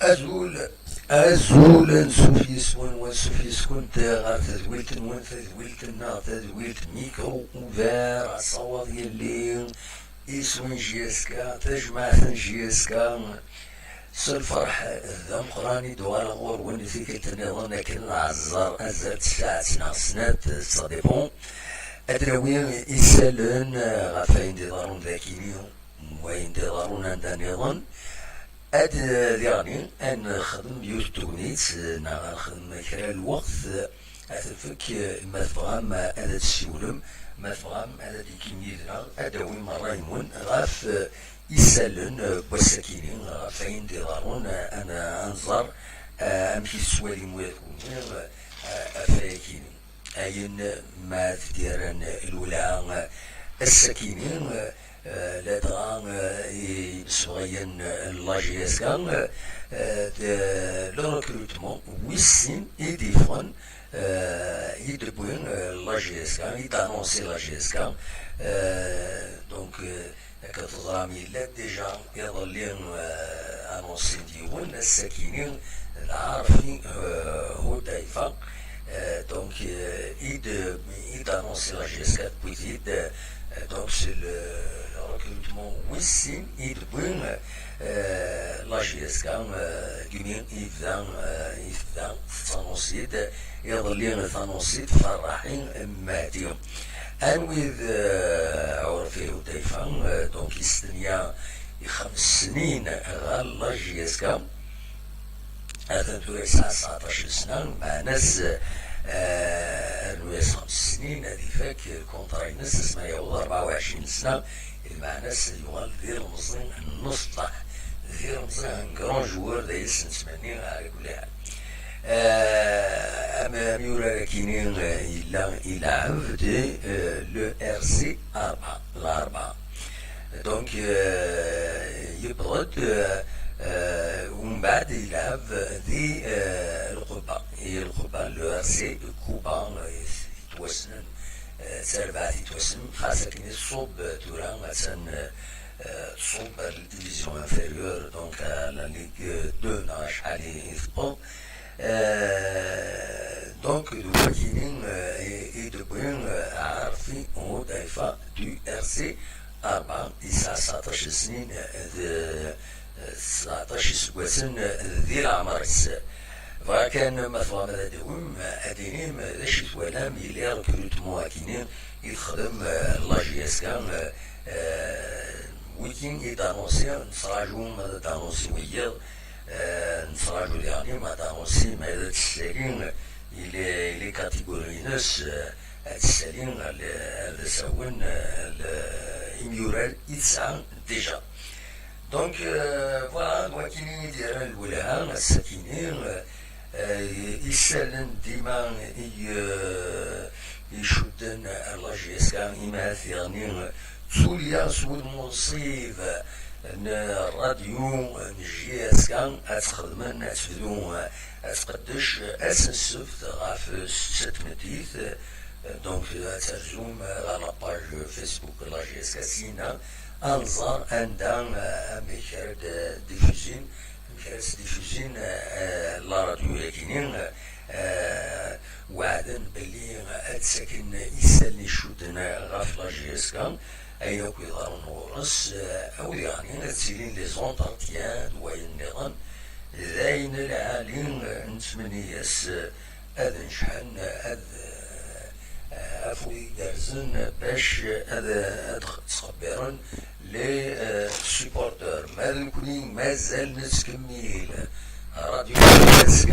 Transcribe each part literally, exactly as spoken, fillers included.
Azul, azul, ansuf yes-wen, wansuf yes-kent ɣer tedwilt-nwen, tadwilt-nneɣ, tadwilt Micro Ouvert, asawaḍ yelli iswi n J S K, tajmaɛt n J S K. S lferḥ d ameqqran i d-uɣaleɣ ɣur-wen tikkelt nniḍen akken ad nẓer azal n tsaɛet neɣ snat, ça dépend. Ad d-nawi isallen ɣef wayen d-iḍerrun dagini, wayen d-iḍerrun anda nniḍen. Ad, eh, diɣni, ad nexdem yiwet n tegnit, eh, neɣ ad nexdem kra n lweqt, eh, ad t-nfek, eh, ma tebɣam, eh, ad d-tessiwlem, ma tebɣam ad d-tekim yid-neɣ, ad d-tawim ṛṛay-nwen ɣef, eh, isallen, eh, n wass-akini, ɣef wayen d-iḍerrun, eh, ad n-, ad nẓer, eh, amek i tettwalim widak-nni, eh, ɣef wayakini. Ayen ma t-id-yerran lwelha ass-akini, eh, ladɣa, eh, imsebɣiyen n la J S K, eh, d le recrutement wis sin i d-yeffɣen, eh, i d-tewwi, eh, la J S K, i d-annoncer la J S K. Eh, donc, eh, Akken teẓram, yella déjà iḍelli, euh, annoncé-d yiwen, ass-akini d Ɛarfi, euh, Hudayfa. Euh, donc, euh, i d, i d-annoncé la J S K, tewwi-t-id, euh, donc c'est le, le recrutement wis sin i d-tewwi, euh, la J S K, euh, segmi i tebda, euh, i tebda tettannonsi-d, iḍelli tettannonsi-d Ferraḥi Mehdi. Anwi d, eh, Ɛurfi Hudayfa, eh, donc yestenya i xems snin ɣer la J S K. Atan tura yesɛa tesɛeṭṭac n sna, lmeɛna-s, eh, rnu-yas xems snin ad ifak lkunṭra-ines asmi ara yaweḍ rebɛa u ɛecrin sna, lmeɛna-s yuɣal d ilemẓi n useṭṭaḥ, d ilemẓi n grand joueur, d ay as-nettmenni ɣer kulli ḥal. Eh, am, amyurar akini, eh, yella ilɛeb di, eh, le R C rebɛa, Larebɛa. Donc, eh, yewweḍ-d, eh, eh, umbeɛd ilɛeb di, eh, Lqubba. I Lqubba, le R C Kuba, eh, yettwassnen, eh, d tarbaɛt yettwassnen, xas akken i tṣubb, eh, tura, attan, eh, eh, tṣubb ar la division inférieure, donc, eh, la Ligue deux neɣ acḥal i, i tewweḍ. Eh, donc, d wakini, eh, i, i d-wwin, eh, Ɛarfi Hudayfa du R C rebɛa, yesɛa tesɛeṭṭac snin, eh, d, eh, tesɛeṭṭac iseggasen, eh, di leɛmer-is. Bɣiɣ kan, ma tebɣam ad d-tawim, ad d-tinim d acu i twalam yella recrutement-akini i texdem, eh, la J S K, eh, eh, wiki i d-annoncé, nettraǧu ma d annoncé wiyiḍ, eh, nettraǧu diɣni ma d annoncé ma d tessali, il est, il est catégorique-ines, eh, ad tessali, ad, ad as-awen, eh, imyurar i tesɛa déjà. Donc, euh, voilà, d wakini i d-yerran lwelha, ass-akini, euh, euh, isallen dima i, euh, icudden ar la J S K, imahat diɣni, euh, tulya s wudem unṣib n rradyu n J S K, ad txedmen, ad tebdu, euh, ad tqeddec, euh, ass n ssebt ɣef ssetta n tmeddit, euh, donc, euh, ad terzum, euh, ɣer la page Facebook n la J S K, sina, ad nẓer anda, eh, amek ara d-, diffusin, amek ara s-diffusin, eh, la radio-yagini, eh, weɛden belli ad ttaken isallen icudden ɣef la J S K, ayen akk iḍerrun ɣur-s, eh, awi diɣen ad ttilin les entretiens d wayen nniḍen, d ayen lɛali, eh, nettmenni-as, eh, ad necḥen, ad, eh, afud igerrzen bac ad, ad ttxebbiren les, eh, supporters. Ma d nekkni mazal nettkemmil, Radio J S K,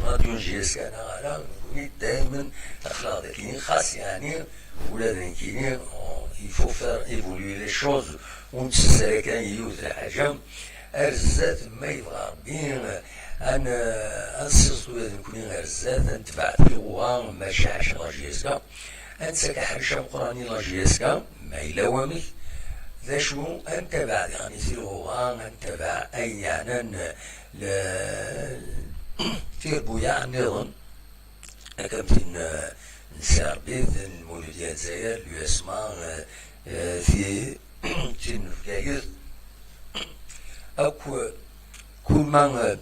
Radio J S K neɣ ala, nekkni daymen aql-aɣ dagi, xas yeɛni ula d nekkini, il faut faire évoluer les choses, ur nettess ara kan yiwet lḥaǧa. Ar zdat, ma yebɣa Rebbi, ad n-, ad nessiẓet ula d nekkni ar zdat, ad netbeɛ tilɣa, maca ḥaca la J S K, ad nettak aḥric ameqqran i la J S K, ma yella wamek, d acu, ad ntabaɛ diɣen i tilɣa, ad ntabaɛ ayen yeɛnan le-, tirbuyaɛ nniḍen, akka am tin, eh, n Serbit, n Lmuludya n Lezzayer, l'U S M A, eh, eh, ti-, tin n Bgayet, akk, kul ma, eh,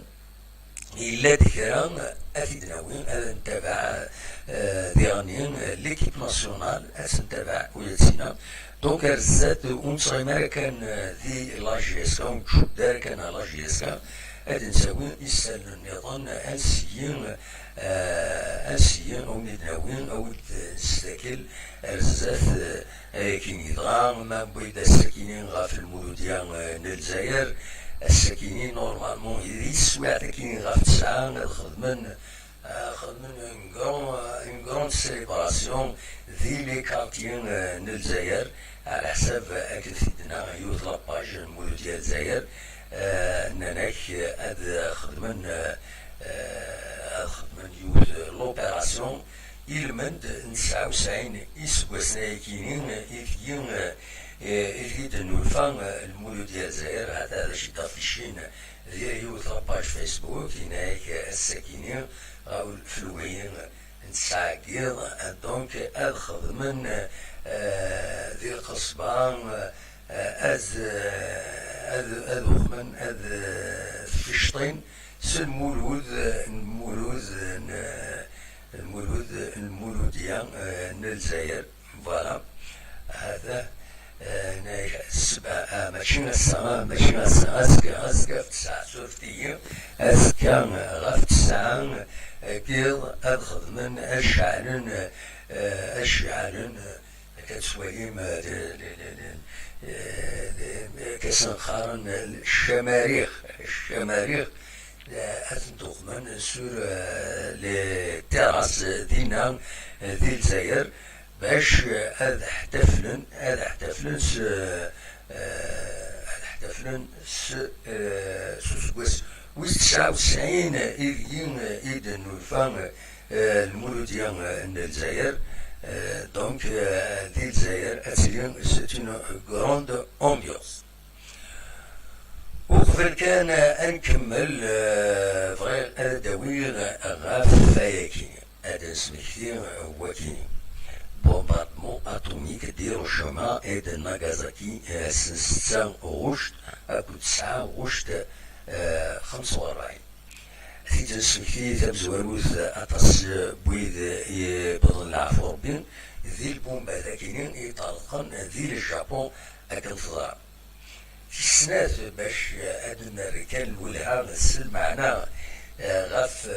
yella-d kra, ad t-id-nawi, ad ntabaɛ, eh, diɣen, eh, l'équipe nationale, ad tt-ntabaɛ, ula d tinna. Donc, ar zdat, ur nettɣimi ara kan, eh, di la J S K, ur nettcuddi ara kan ɣer la J S K, ad nettawi isallen nniḍen, ad nseyyi, eh, ad nseyyi, ad wen-id-nawi, ad wen-d-nestakel ar zdat, eh, ayakini. Dɣa, ma newwi-d ass-akini ɣef Lmuludya, eh, n Lezzayer, ass-akini, normalement, di teswiɛt-akini ɣef tesɛa, ad xedmen, eh, xedmen une grand-, une grande célébration di les quartiers, eh, n Lezzayer, ɛla ḥsab akken t-id-tenna yiwet la page n Lmuludya n Lezzayer, eh, nnan-ak, eh, ad xedmen, eh, eh, ad xedmen yiwet l'opération, ilmend n tesɛa u tesɛin iseggasen ayakini, ideg, eh, ideg d-nnulfa, eh, Lmuludya n Lezzayer, hata d acu i d-aficcin di yiwet la page Facebook, yenna-ak ass-akini, ɣer Felwi, n tesɛa n yiḍ, donc ad xedmen, eh, di lqesba, eh, ad, ad, ad uxmen, ad, eh, ficṭin s lmulud, eh, lmulud n, eh, lmulud, lmuludya, eh, n Lezzayer. Voilà. Hada, eh, ne-, ssebɛa, ah, mačči ass-a, ah, mačči ass-a, azekka, azekka ɣef tesɛa, surfet-iyi, azekka ɣef tesɛa, eh, n yiḍ ad xedmen, ad ceɛlen, eh, ad ceɛlen, eh, akka tettwalim, eh, le, le, le, le, eh, le, le, qu'est-ce qu'on dit, eh, ccamariɣ, ccamariɣ, eh, ad tent-uxmen sur, eh, les terrasses, eh, dinna, eh, di Lezzayer, bac, eh, ad ḥtaflen, ad ḥtaflen s, eh, ad ḥtaflen s, eh, s useggas wis tesɛa u tesɛin ideg, eh, i d-nnulfa, eh, Lmuludya, eh, n Lezzayer. Eh, donc, eh, di Lezzayer, ad tili, c'est une grande ambiance. Uqbel kan, eh, ad nkemmel, eh, bɣiɣ ad d-awiɣ ɣef wayagi, ad d-nesmekti, eh, wagi. Bombardement atomique d'Hiroshima et de Nagasaki, eh, ass n setta ɣuct akked tesɛa ɣuct, eh, xemsa u rebɛin. Ad t-id-nesmekti tamezwarut, aṭas, eh, n wid, eh, yewwḍen leɛfu Rebbi, di lbumbat akini i iṭerḍqen di le Japon akken teḍra. Tis snat, bac ad nerr kan lwelha s lmeɛna, eh, ɣef,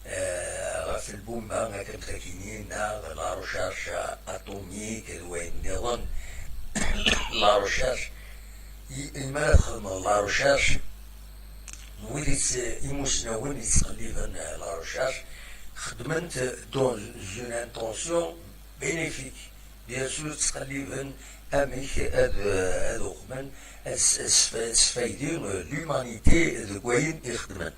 eh, ɣef lbumba akken takini neɣ la recherche atomique d wayen nniḍen. La recherche, i, i ma ara txedmeḍ la recherche, wid yett-, imusnawen yettqelliben la recherche, xeddmen-t dans une intention bénéfique. Bien sûr, ttqelliben amek ad, ad uxmen, ad s-, ad sfa-, ad sfaydi, euh, l'humanité deg wayen i xeddmen.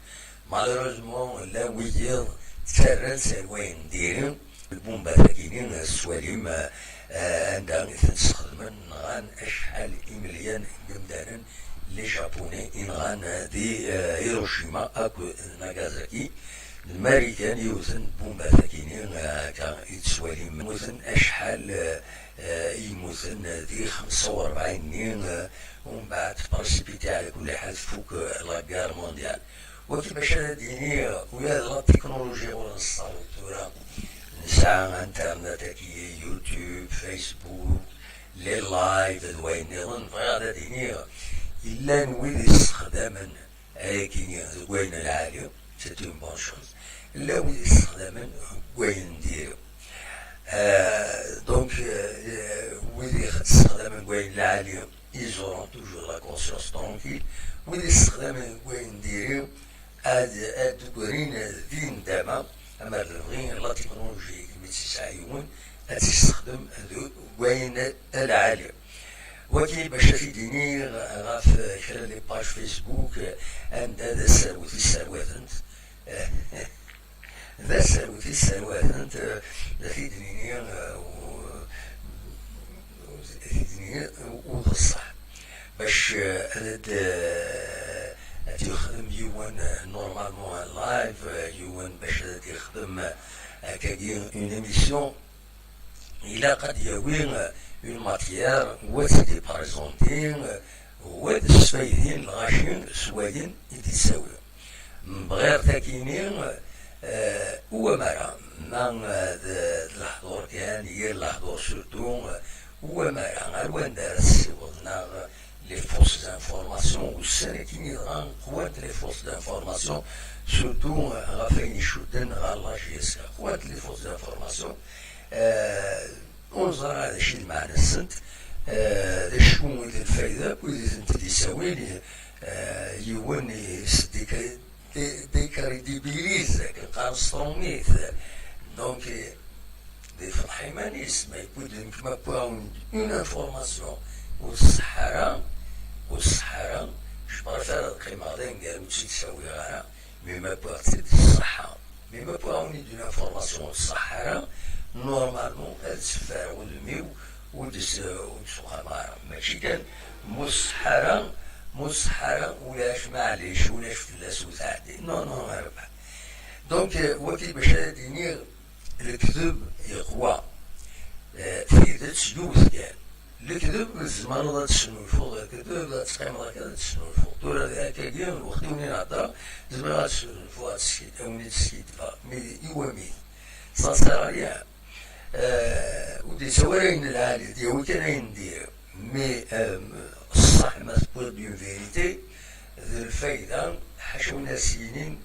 Malheureusement, llan wiyiḍ ttarran-tt ar wayen n diri. Lbumbat-agi-nni, euh, tettwalim, euh, euh, anda i tent-sxedmen, nɣan acḥal imelyan n yimdanen, les Japonais i nɣan, euh, di, euh, Hiroshima akked Nagasaki. Lmarikan yiwet n tbumbat akini, eh, akka i tettwalim. Mmuten acḥal, eh, eh, i yemmuten di xemsa u rebɛin-nni, eh, umbeɛd précipité ɛla kulli ḥal tfuk, eh, la guerre mondiale. Wagi bac ad d-yini, eh, ula d la technologie ur nessaweḍ tura. Nesɛa internet-agi, YouTube, Facebook, les lives d wayen nniḍen. Bɣiɣ ad d-iniɣ, llan wid yessexdamen ayagi deg wayen lɛali, c'est une bonne chose. Llan wid yessexdamen deg wayen n diri. Euh, donc, euh, wid yessexdamen deg wayen lɛali, ils auront toujours la conscience tranquille. Wid yessexdamen deg wayen n diri, ad, ad d-ggrin di nndama, ama d lebɣi la technologie, imi tt-yesɛa yiwen, ad tt-yessexdem deg wayen lɛali. Wagi bac ad t-id-iniɣ ɣef kra n les pages Facebook, anda d aserwet i sserwatent. D aserwet i sserwatent, d t-id-nini, u-, t-id-nini u-, u d ṣṣeḥ. Bac, eh, ad, eh, ad yexdem yiwen, eh, normalement un live, eh, yiwen bac ad yexdem, eh, akkagi une émission, ilaq ad yawi, eh, une matière, u ad tt-id-iprésenti, eh, u ad sfaydin lɣaci s wayen i d-yettawi. Mebɣir takini, eh, u amara, ma, eh, d, d lehdur kan, yir lehdur surtout, eh, u amara, ar wanda ara tessiweḍ, neɣ les fausses informations, ussan akkin dɣa qwant les fausses informations, surtout, eh, ɣef ayen icudden ɣer la J S K. Qwant les fausses informations, eh, ur neẓri ara d acu i d lmeɛna-nsent, eh, d acu i d lfayda, wid i tent-id-yessawin, eh, yiwen i s-, décré-, dé-, décrédibilise, akken qqaren s trumit. Donc, eh, d ifeḍḥ iman-is, ma yewwi-d nekk ma wwiɣ une information ur tṣeḥḥa ara, ur tṣeḥḥa ara, je préfère ad qqimeɣ d aneggaru ur tt-id-ttawiɣ ara, mais ma wwiɣ-tt-id tṣeḥḥa. Mais ma wwiɣ-awen-id une information ur tṣeḥḥa ara, normalement ad teffer udem-iw, ur d-s-, ur d-tuɣal ara. Mačči kan, ma ur tṣeḥḥa ara, ma ur tṣeḥḥa ara, ulac, maɛlic, ulac fell-as, ur tɛeddi. Non, non, a rrbeḥ. Donc, euh, wagi bac ara d-iniɣ, lekdeb yeqwa. Euh, tidet yiwet kan. Lekdeb, tzemreḍ ad tesnulfuḍ lekdeb, ad teqqimeḍ akka ad tesnulfuḍ. Tura, akkagi, lweqt i wen-inehedder, zemreɣ ad tesnulfuɣ, ad teskid-, ad wen-id-skidbeɣ. Mais i wamek? Ça sert à rien. Euh, ur d-yettawi ara ayen lɛali, d-yawi kan ayen n diri. Mais, euh, ṣṣeḥ ma tewwiḍ-d une vérité, d lfayda, ḥaca win ara s-yinin,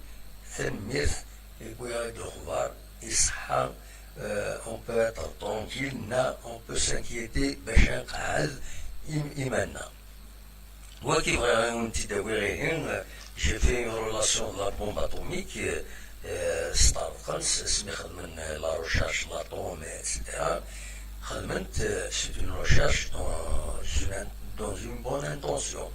tanemmirt, yewwi-aɣ-d lexbar, iṣeḥḥa, euh, on peut être tranquille, neɣ on peut s'inquiéter, bac ad nqeɛɛed im-, iman-nneɣ. Wagi bɣiɣ ad wen-t-id-awiɣ ihi, j'ai fait une relation de la bombe atomique, euh, sṭerḍqen s asmi xedmen, euh, la recherche, l'atome, et cetera. Xedmen-t, euh, c'est une recherche dans une, dans une bonne intention.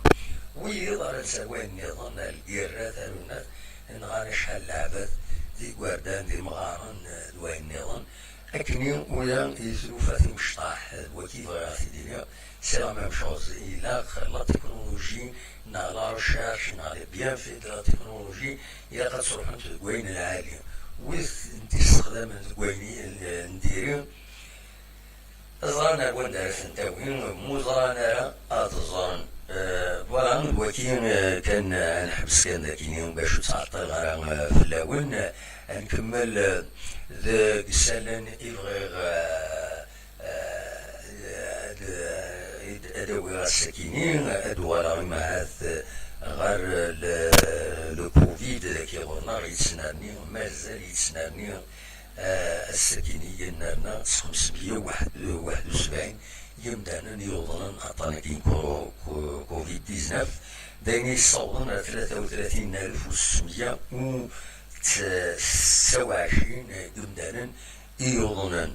Wiyiḍ ara nserwayen nniḍen, lgirra, tarunat, nɣan acḥal n leɛbad, d igerdan, d imɣaren, eh, d wayen nniḍen. Akkenni ula i tlufa timecṭaḥ, d wagi bɣiɣ ad t-id-iniɣ, c'est la même chose. Ilaq la technologie, neɣ la recherche, neɣ les bienfaits de la technologie, ilaq ad ttruḥunt deg wayen lɛali. Wid n-t-yessexdamen deg wayen i-, n diri, ẓran ar wanda ara tent-awin, ma ur ẓran ara ad ẓren. Eh, voilà, d waki, eh, kan, eh, ad nḥebs kan dagi, bac ur ttɛeṭṭileɣ ara, eh, fell-awen. Eh, ad nkemmel, eh, deg isallen i bɣiɣ, eh, eh, ad, ad, ad awiɣ ass-akini, ad uɣaleɣ imahat, eh, ɣer, eh, le, le covid dagi ɣur-neɣ yettnerni, mazal yettnerni. Eh, ass-agi i yennerna s xemsemya u waḥed u sebɛin yimdanen yuḍnen aṭṭan-agi n koro-, ko-, covid dix-neuf, d ayen yessawḍen ar tlata u tlatin alef u sesmya u setta u ɛecrin yimdanen i yuḍnen.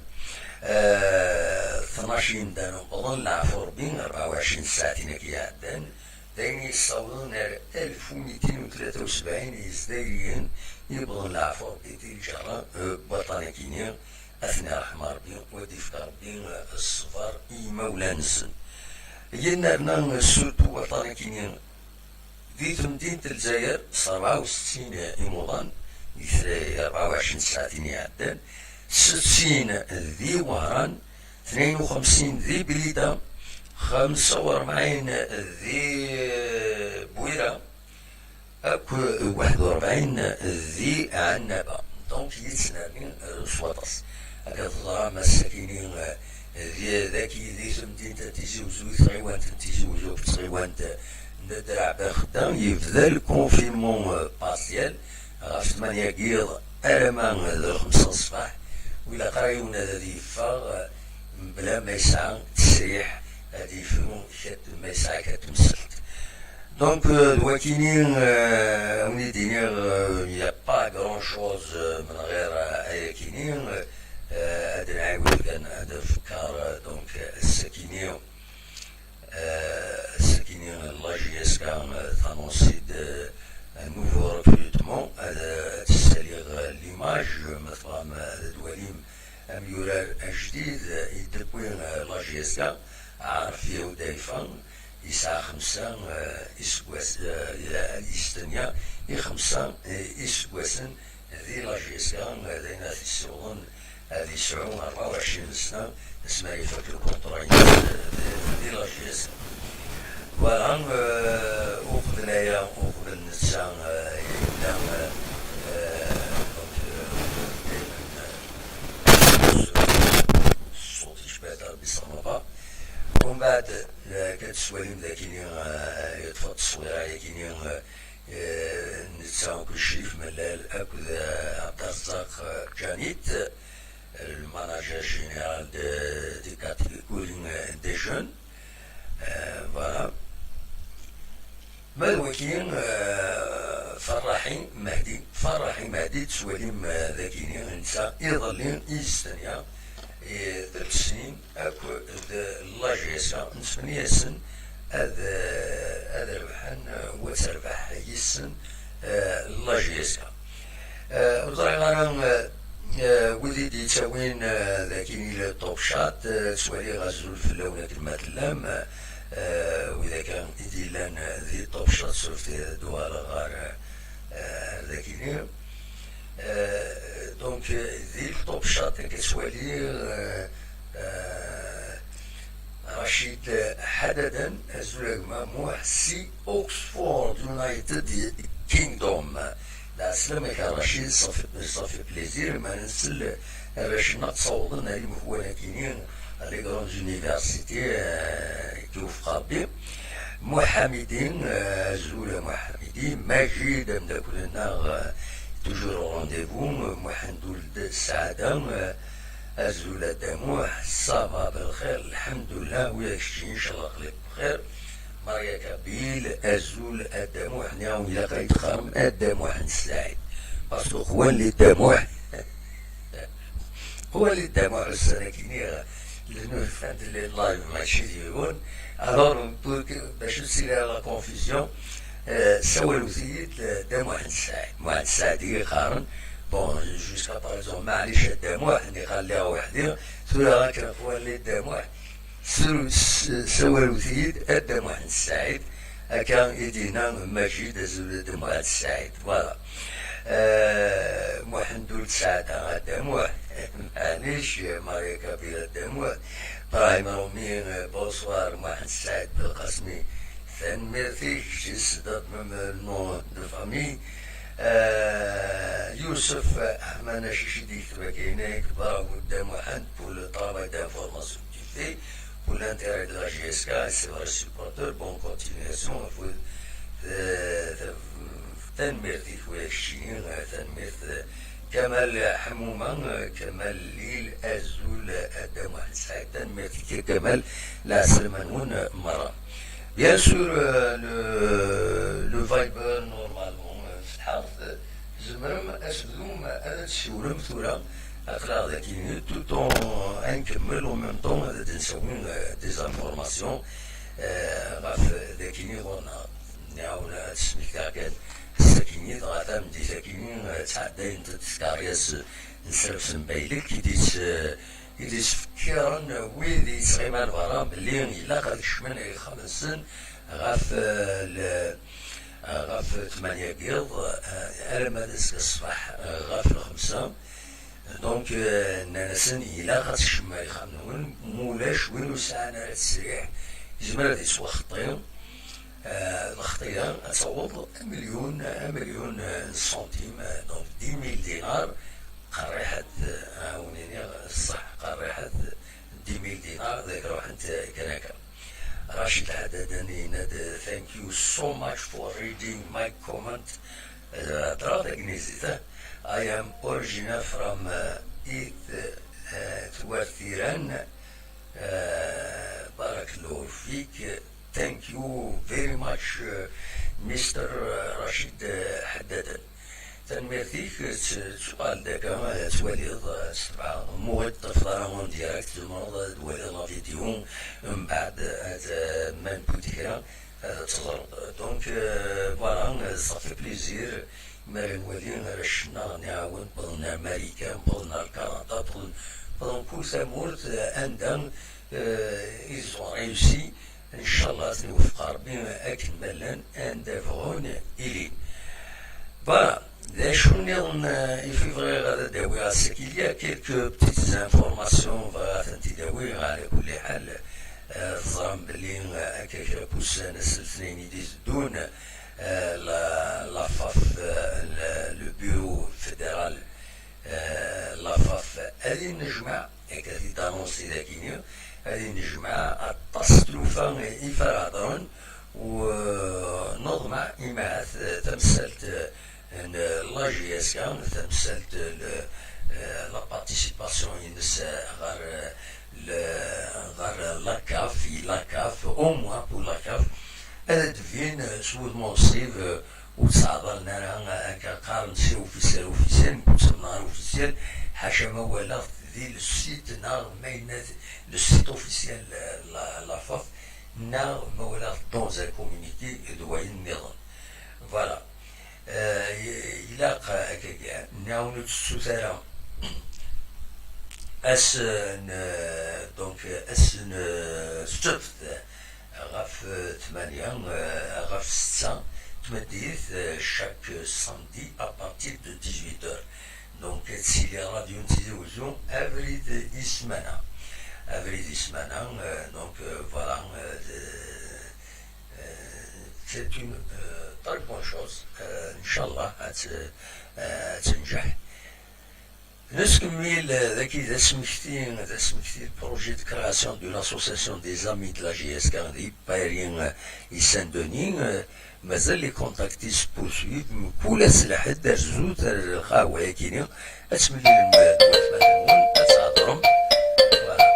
Eh, tnac yimdanen wwḍen leɛfu Rebbi, rebɛa u ɛecrin ssaɛtin-agi iɛeddan, d ayen yessawḍen ar alef u mitin u tlata u sebɛin yizdayen yewwḍen leɛfu Rebbi di lǧerra, eh, n waṭṭan-agi-nni, ad ten-iṛḥem Rebbi, u ad d-ifk Rebbi, eh, ṣṣber i yimawlan-nsen. Yennerna surtout waṭṭan-agi-nni di temdint n Lezzayer s rebɛa u settin imuḍan, di tre-, rebɛa u ɛecrin ssaɛtin iɛeddan, settin di Wehran, tnayen u xemsin di Blida, xemsa u rebɛin di Bwira, akk waḥed u rebɛin di Ɛennaba. Donc, yettnerni, euh, s waṭas. Akka teẓram ass-akini, euh, di, dagi di temdint n Tizi Uzzu, i tɣiwant n Tizi Uzzu, akked tɣiwant n Draɛ Belxedda, yebda le confinement, euh, partiel, ɣef tmanya n yiḍ alamma d lxemsa n ṣṣbeḥ, ur ilaq ara yiwen ad, ad yeffeɣ, eh, mebla ma yesɛa ttesriḥ, ad yefru kat-, ma yesɛa kat temsalt. Donc, euh, d wakini, euh, on est dire, euh, il n'y a pas grand chose, euh, من غير, euh, ayakini, euh, ad nɛiwed kan ad nfekkar, euh, donc, euh, ass-akini, euh, ass-akini, la J S K, euh, t'annonce-d, euh, un nouveau recrutement, ad, ad ssaliɣ, euh, l'image, euh, ma tebɣam, euh, ad twalim amyurar ajdid, euh, i d-tewwi, euh, la J S K, Ɛaref Yaw Dayfa, yesɛa xemsa, eh, iseggas, eh, yestenya i xemsa, eh, iseggasen di la J S K, eh, d ayen ad t-yessiwḍen ad yesɛu rebɛa u ɛecrin sna, asmi ara ifak lkunṭra-ines, eh, di, di la J S K. Voilà, eh, uqbel aya, uqbel netta, eh, yella, eh, eh, donc, eh, daymen, eh, ṣṣut yecba-t Rebbi s rraba. Umbeɛd, eh, akka tettwalim dagini, eh, yeṭṭef-d tteswira-yagini, eh, eh, netta akked Crif Mellal akked, eh, Abderrezzaq, eh, Djanit, eh, le manager général de, de catégorie, eh, des jeunes. Eh, voilà. Ma d waki, eh, Ferraḥi Mehdi, Ferraḥi Mehdi, tettwalim, eh, dagini, netta iḍelli i yestenya, eh, tlata snin akked la J S K, nettmenni-asen ad, eh, ad rebḥen, eh, u ad terbeḥ yis-sen, eh, la J S K. Eh, ur ẓriɣ ara, eh, eh, wid i d-yettawin, eh, dagini le Top Shot, eh, ttwaliɣ azul fell-awen akken ma tellam, eh, wid akka i d-yellan, eh, di Top Shot, surtout ad uɣaleɣ ɣer, eh, ar dagini. Eh, donc, eh, di le Top Shot, akka ttwaliɣ, eh, eh, Rachid Ḥadaden, azul a gma Muḥ, si Oxford, United Kingdom. Lɛeslama-k a Rachid, ça fait, ça fait plaisir, ma nsel arrac-nneɣ ttawḍen ar imehwan-agi-nni, les grandes universités, euh, k-iwefeq Rebbi. Muḥ Ḥamidi, euh, azul a Muḥ Ḥamidi, Majid, ameddakel-nneɣ, euh, toujours au rendez-vous, Muḥend Uld Saɛda, euh, azul a Dda Muḥ, ça va belxir, lḥemdullah, widak keččini, incallah aql-ik bxir. Maria Kabyle, azul a Dda Muḥ, nniɣ-awen ilaq ad yi-d-teqqarem a Dda Muḥ n Ssaɛid. Parce que xwan li Dda Muḥ, xwan li Dda Muḥ ussan-agi-nni, llan ufan-d les live mačči d yiwen. Alors, pour que, bac ur tili ara la confusion, euh, sawalewt-iyi-d, euh, Dda Muḥ n Ssaɛid. Muḥ n Ssaɛid i yi-qqaren. Bon, jusqu'à présent, maɛlic a Dda Muḥ, nniɣ lliɣ weḥd-i. Tura akken xwan li Dda Muḥ, Sru-, s-, sawalewt-iyi-d a Dda Muḥend Ssaɛid, akka i d-yenna Majid, azul a Dda Muḥend Ssaɛid. Voilà. Euh, Muḥend Uld Saɛda a Dda Muḥ, maɛlic, Maria Kabyle a Dda Muḥ, Brahim Rumi, euh, bonsoir, Muḥend Ssaɛid Belqasmi, tanemmirt-ik, j'ai cité même le nom de famille. Euh, Youssouf Ahmed Nachichi, bravo Dda Muḥend pour le travail d'information. Tu fais pour l'intérêt de la J S K, c'est vrai, supporter, bonne continuation à vous. Euh, tanemmirt i widak-nni, tanemmirt, euh, Kamal Ḥmuma, euh, Kamal Lil, azul a Dda Muḥend Ssaɛid, tanemmirt-ik a Kamal, lɛeslama-nwen, euh, merra. Bien sûr, euh, le, le Viber, normalement, euh, fetḥeɣ-t, euh, tzemrem ad tebdum ad d-tessiwlem tura, aql-aɣ dagi, tout en, ad nkemmel, en même temps, ad d-nsawi, euh, des informations, euh, ɣef dagi ɣur-neɣ. Nɛawen ad d-smektiɣ kan, ass-agi, dɣa tameddit-agi, euh, ttɛeddayent-d tkeryas n Sref Sembaylek, i d-is-, euh, i d-isfekkiren wid yettɣiman berra belli ilaq ad kecmen ixxamen-nsen ɣef, eh, le-, eh, ɣef tmanya n yiḍ, eh, alamma d azekka ṣṣbeḥ, eh, ɣef lxemsa. Donc, eh, nnan-asen ilaq ad tkecmem ixxamen-nwen, ma ulac win ur sɛan ara ttesriḥ, yezmer ad yettwaxeṭṭi. Eh, lxeṭṭi-a ad taweḍ amelyun, amelyun, eh, n ṣṣentim, eh, donc dix mille dinars, qerriḥet, eh, ad wen-iniɣ ṣṣeḥ, qerriḥet, dix mille dinars, deg ruḥent, eh, kan akka. Rachid Ḥaddaden yenna-d, "Thank you so much for reading my comment." Eh, heddreɣ tagnizit, eh. "I am original from, eh, It, eh, Twartiran." Eh, barakallahu fik. Thank you very much, uh, Mister Racid, uh, Ḥeddaden. Tanemmirt-ik, tt-, tettuɣal-d akka, ad twaliḍ, ad tebɛeḍ. Muɣ ur tafeḍ ara en direct, tzemreḍ ad d-waliḍ la vidéo, mbeɛd, ad, ma newwi-d kra, ad teẓreḍ. Donc, euh, voilà, ça fait plaisir. Mi ara nwali arrac-nneɣ nɛawen, wwḍen ar Marikan, wwḍen ar Kanada, wwḍen, wwḍen kul tamurt, eh, anda, eh, ils ont réussi. Ncallah, ad ten-iwefeq Rebbi akken ma llan, anda bɣun ilin. Voilà. D acu nniḍen, eh, i fi bɣiɣ ad d-awiɣ ass-agi? Il y a quelques petites informations, bɣiɣ ad tent-id-awiɣ, ɛla kulli ḥal. Eh, teẓram belli, eh, akka kra n wussan, ass n letnayen i d-iteddun, eh, la, la FAF, eh, le, le bureau fédéral, eh, la FAF, ad innejmeɛ, akka t-id-anonsi dagini, ad innejmeɛ aṭas n tlufa i fara hedren, u, eh, neḍmeɛ imahat, eh, tamsalt, eh, n la J S K, tamsalt, eh, la participation-ines, eh, ɣer, eh, le, ɣer la CAF, i la CAF, au moins pour la CAF, ad d-tbin, eh, s wudem unsib, eh, ur ttɛeḍḍalen ara, eh, akka qqaren c'est officiel, officiel, nekk ur ttamneɣ ara officiel, ḥaca ma walaɣ-t di le site neɣ ma yenna le site officiel, eh, la, la FAF, neɣ ma walaɣ-t dans un communiqué d wayen nniḍen. Voilà. Eh, ilaq akka kan, nniɣ-awen ur tettut ara ass n, donc, ass n, eh, ssebt ɣef, eh, tmanya, eh, ɣef ssetta n tmeddit, eh, chaque samedi à partir de dix-huit heures. Donc, ad tili rradyu n Tizi Wezzu abrid i ssmana. Abrid i ssmana, eh, donc, eh, voilà, eh, de, eh, c'est une, eh, très bonne chose. Eh, ncallah, ad, eh, ad tenǧeḥ. Nettkemmil, eh, dagi d asmekti, d asmekti, le projet de création de l'association des amis de la J S K di Paris, eh, i Saint-Denis, eh, mazal les contacts i se poursuivent, mkul ass lḥedd ar zut ar lqahwa-yagi-ni, ad temlilem d watmaten-nwen, ad thedrem. Voilà.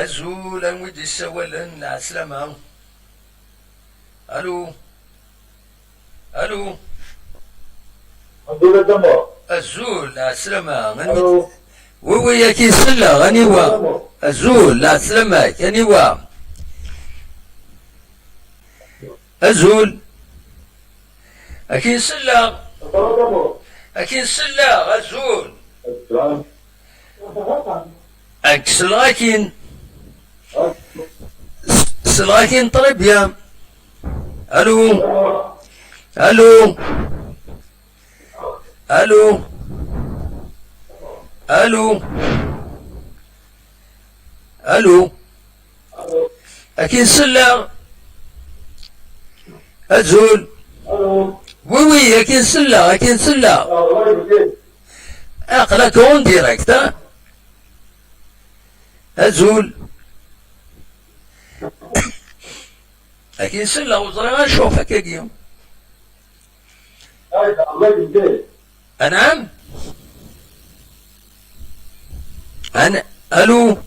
Azul, anwi d-yessawalen? Ɛeslama. Allô? Allô? Azul a Dda Mɛuṣ. Azul, ɛeslama. Anwa? Allô? Oui, oui, ad k-in-selleɣ, aniwa? Azul a Dda Mɛuṣ. Azul, ɛeslama-k, aniwa? Azul. Ad k-in-selleɣ. Azul a Dda Mɛuṣ. Ad k-in-selleɣ, azul. Azul. Ad k-selleɣ akin. S-, selleɣ akin, très bien. Allô? Allô? Allô? Allô? Allô? Ad k-in-selleɣ. Azul. Oui, oui, ad k-in-selleɣ, ad k-in-selleɣ. Aql-ak en direct, ha? Azul. Ad k-in-selleɣ, ur ẓriɣ acu ɣef akkagi. Anɛam? An-, allô?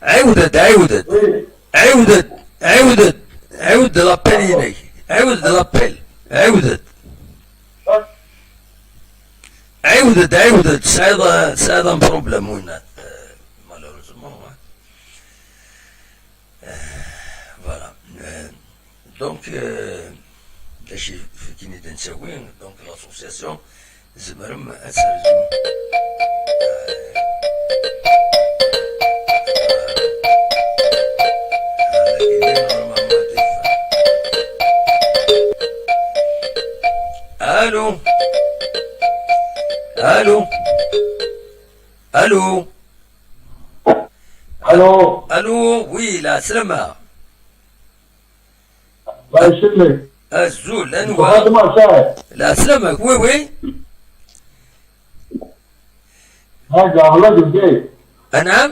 Ɛiwed-d, ɛiwed-d. Ɛiwed-d, ɛiwed-d. Ɛiwed-d l'appel-inek. Ɛiwed-d l'appel. Ɛiwed-d. Ɛiwed-d, ɛiwed-d. Tesɛiḍ, tesɛiḍ un problème, winna. Euh, malheureusement, hein. Euh, voilà. Euh, donc, euh, d acu i d-nettawi, donc, l'association, tzemrem ad terzum. Allô? Allô? Allô? Allô? Allô, oui, la salama. Azul, anwa? Lɛeslama-k, oui, oui. Anɛam?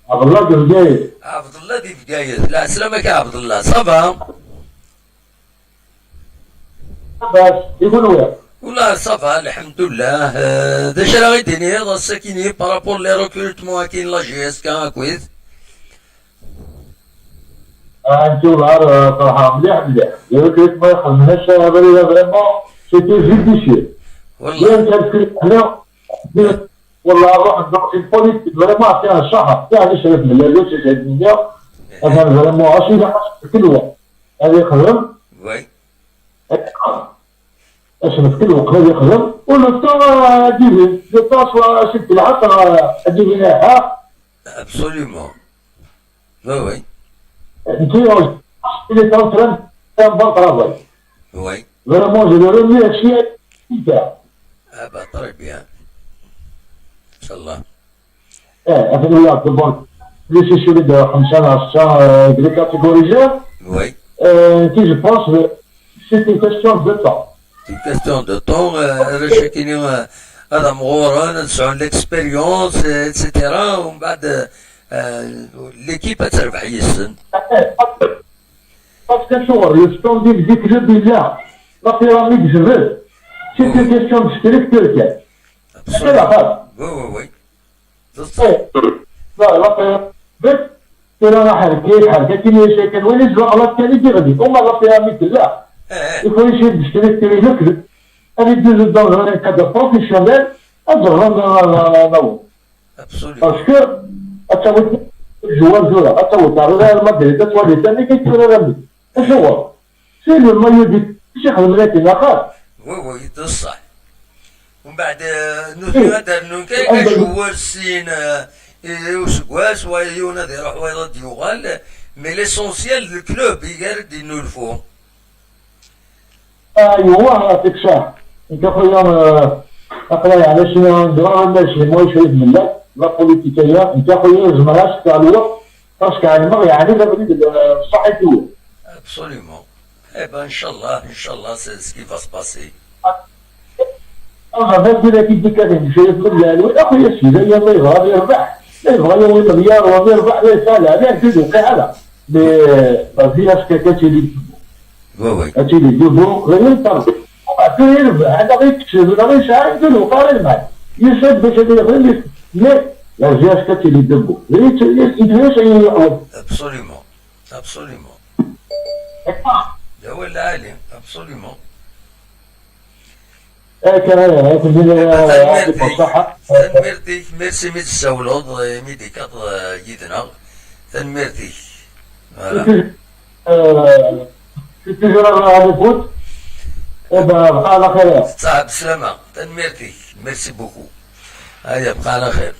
Ɛebdellah di Bgayet. Lɛeslama-k a Ɛebdellah, ça va? Bas, i kunwi? Wallah, ça va, lḥemdullah. Euh, d acu ara ɣ-d-tiniḍ ass-akini par rapport les recrutements-agi n la J S K akkit? Ah, anti uḍar, euh, ferḥeɣ mliḥ, mliḥ. Les recrutements xedmen-as abrid vraiment, c'était judicieux. Wallah. Bien calculé, bien. Wallah, ruḥ, donc, une politique vraiment, c'est un شهر. يعني شريت من la Russie, j'ai dit, atan vraiment, acu ilaq ad nefk lweqt ad yexdem. Oui. Ad nefk lweqt ad yexdem. U le temps, euh, ad d-ibin. Le temps, soit, c'est le temps, euh, ad d-ibin, ah. Absolument. Oui, oui. Nti, il est en train de faire un bon travail. Oui. Vraiment, je le remercie. Ah bah, très bien. Inch'Allah. Eh, atan wiyaḍ, d'abord, les sujets de خمسة, euh, de catégorie jeune. Oui. Euh, qui, je pense, euh, c'est une question de temps. C'est une question de temps, euh, arrac-agi, euh, ad mɣuren, ad sɛun l'expérience, euh, et cetera. ومن بعد, euh, l'équipe ad terbeḥ yes-sen. Parce que sur le standing du club, il y a la pyramide, je veux. C'est une question de structure. Absolument. Oui, oui, oui. Ẓẓay. La, la, bek, tura ḥerkit, ḥerkit, ini-as yakan, win izdeɣ la pyramide yeɣli. Uma la pyramide tella. Eh, eh. Il faut essayer de structurer le club. Ad iddu dans un cadre professionnel, ad ẓren la, la, la, la. Absolument. Parce que, ad tawiḍ joueur tura, ad tawiḍ ar Real Madrid, ad twaliḍ amek i ttura Real Madrid. Acuɣer? C'est le maillot du, acu ixdem lakin, axaṭ. Oui, oui, d ṣṣeḥ. Umbeɛd, eh, nutni ad d-rnun kan, kan joueur sin, eh, i useggas, wa yiwen ad iruḥ, wayeḍ ad d-yuɣal, mais l'essentiel, le club, i ara d-innulfu. Aywa, yɛṭik ṣṣeḥ. Nekk a xuya, eh, aql-aɣ yeɛni acimi neẓra annac les moins chérifs mella, la politique-aya, nekk a xuya zemreɣ ad s-fkeɣ lweqt, parce que ɛelmeɣ yeɛni d abrid, eh, ṣṣeḥ i d-yewwi. Absolument. Eh ben, Inch'Allah, Inch'Allah, c'est ce qui va se passer. Aɣerbaz wid-agi d-ikkaten, Mecayet Lmedlal, a xuya, sida, yalla yebɣa ad yerbeḥ, la yebɣa yawi melyar, wa ad yerbeḥ, la yesɛa leɛli, ad d-yuqiɛ ara. Mais, euh, vas-y, ask-, ad tili, oui, oui, ad tili debout, d ayen terbeḥ. Ad yerbeḥ, ad aɣ-ikkes, ad aɣ-yesɛa, ad d-yuqiɛ ara lmal. Yusa-d bac ad yexdem, mais, vas-y, ask-, ad tili debout. D ayen, d ayen, d ayen yeḥwaǧ. Absolument. Absolument. D awal lɛali, absolument. Akka, akka, akka, akka, tanemmirt-ik, tanemmirt-ik, merci mi d-tsawleḍ, eh, mi d-tekkaḍ, eh, yid-neɣ. Tanemmirt-ik. Voilà. Euh, c'est toujours à l'écoute. Eh ben, bqa ɛla xir. Ṣaḥa, beslama. Tanemmirt-ik. Merci beaucoup. Aya, bqa ɛla xir.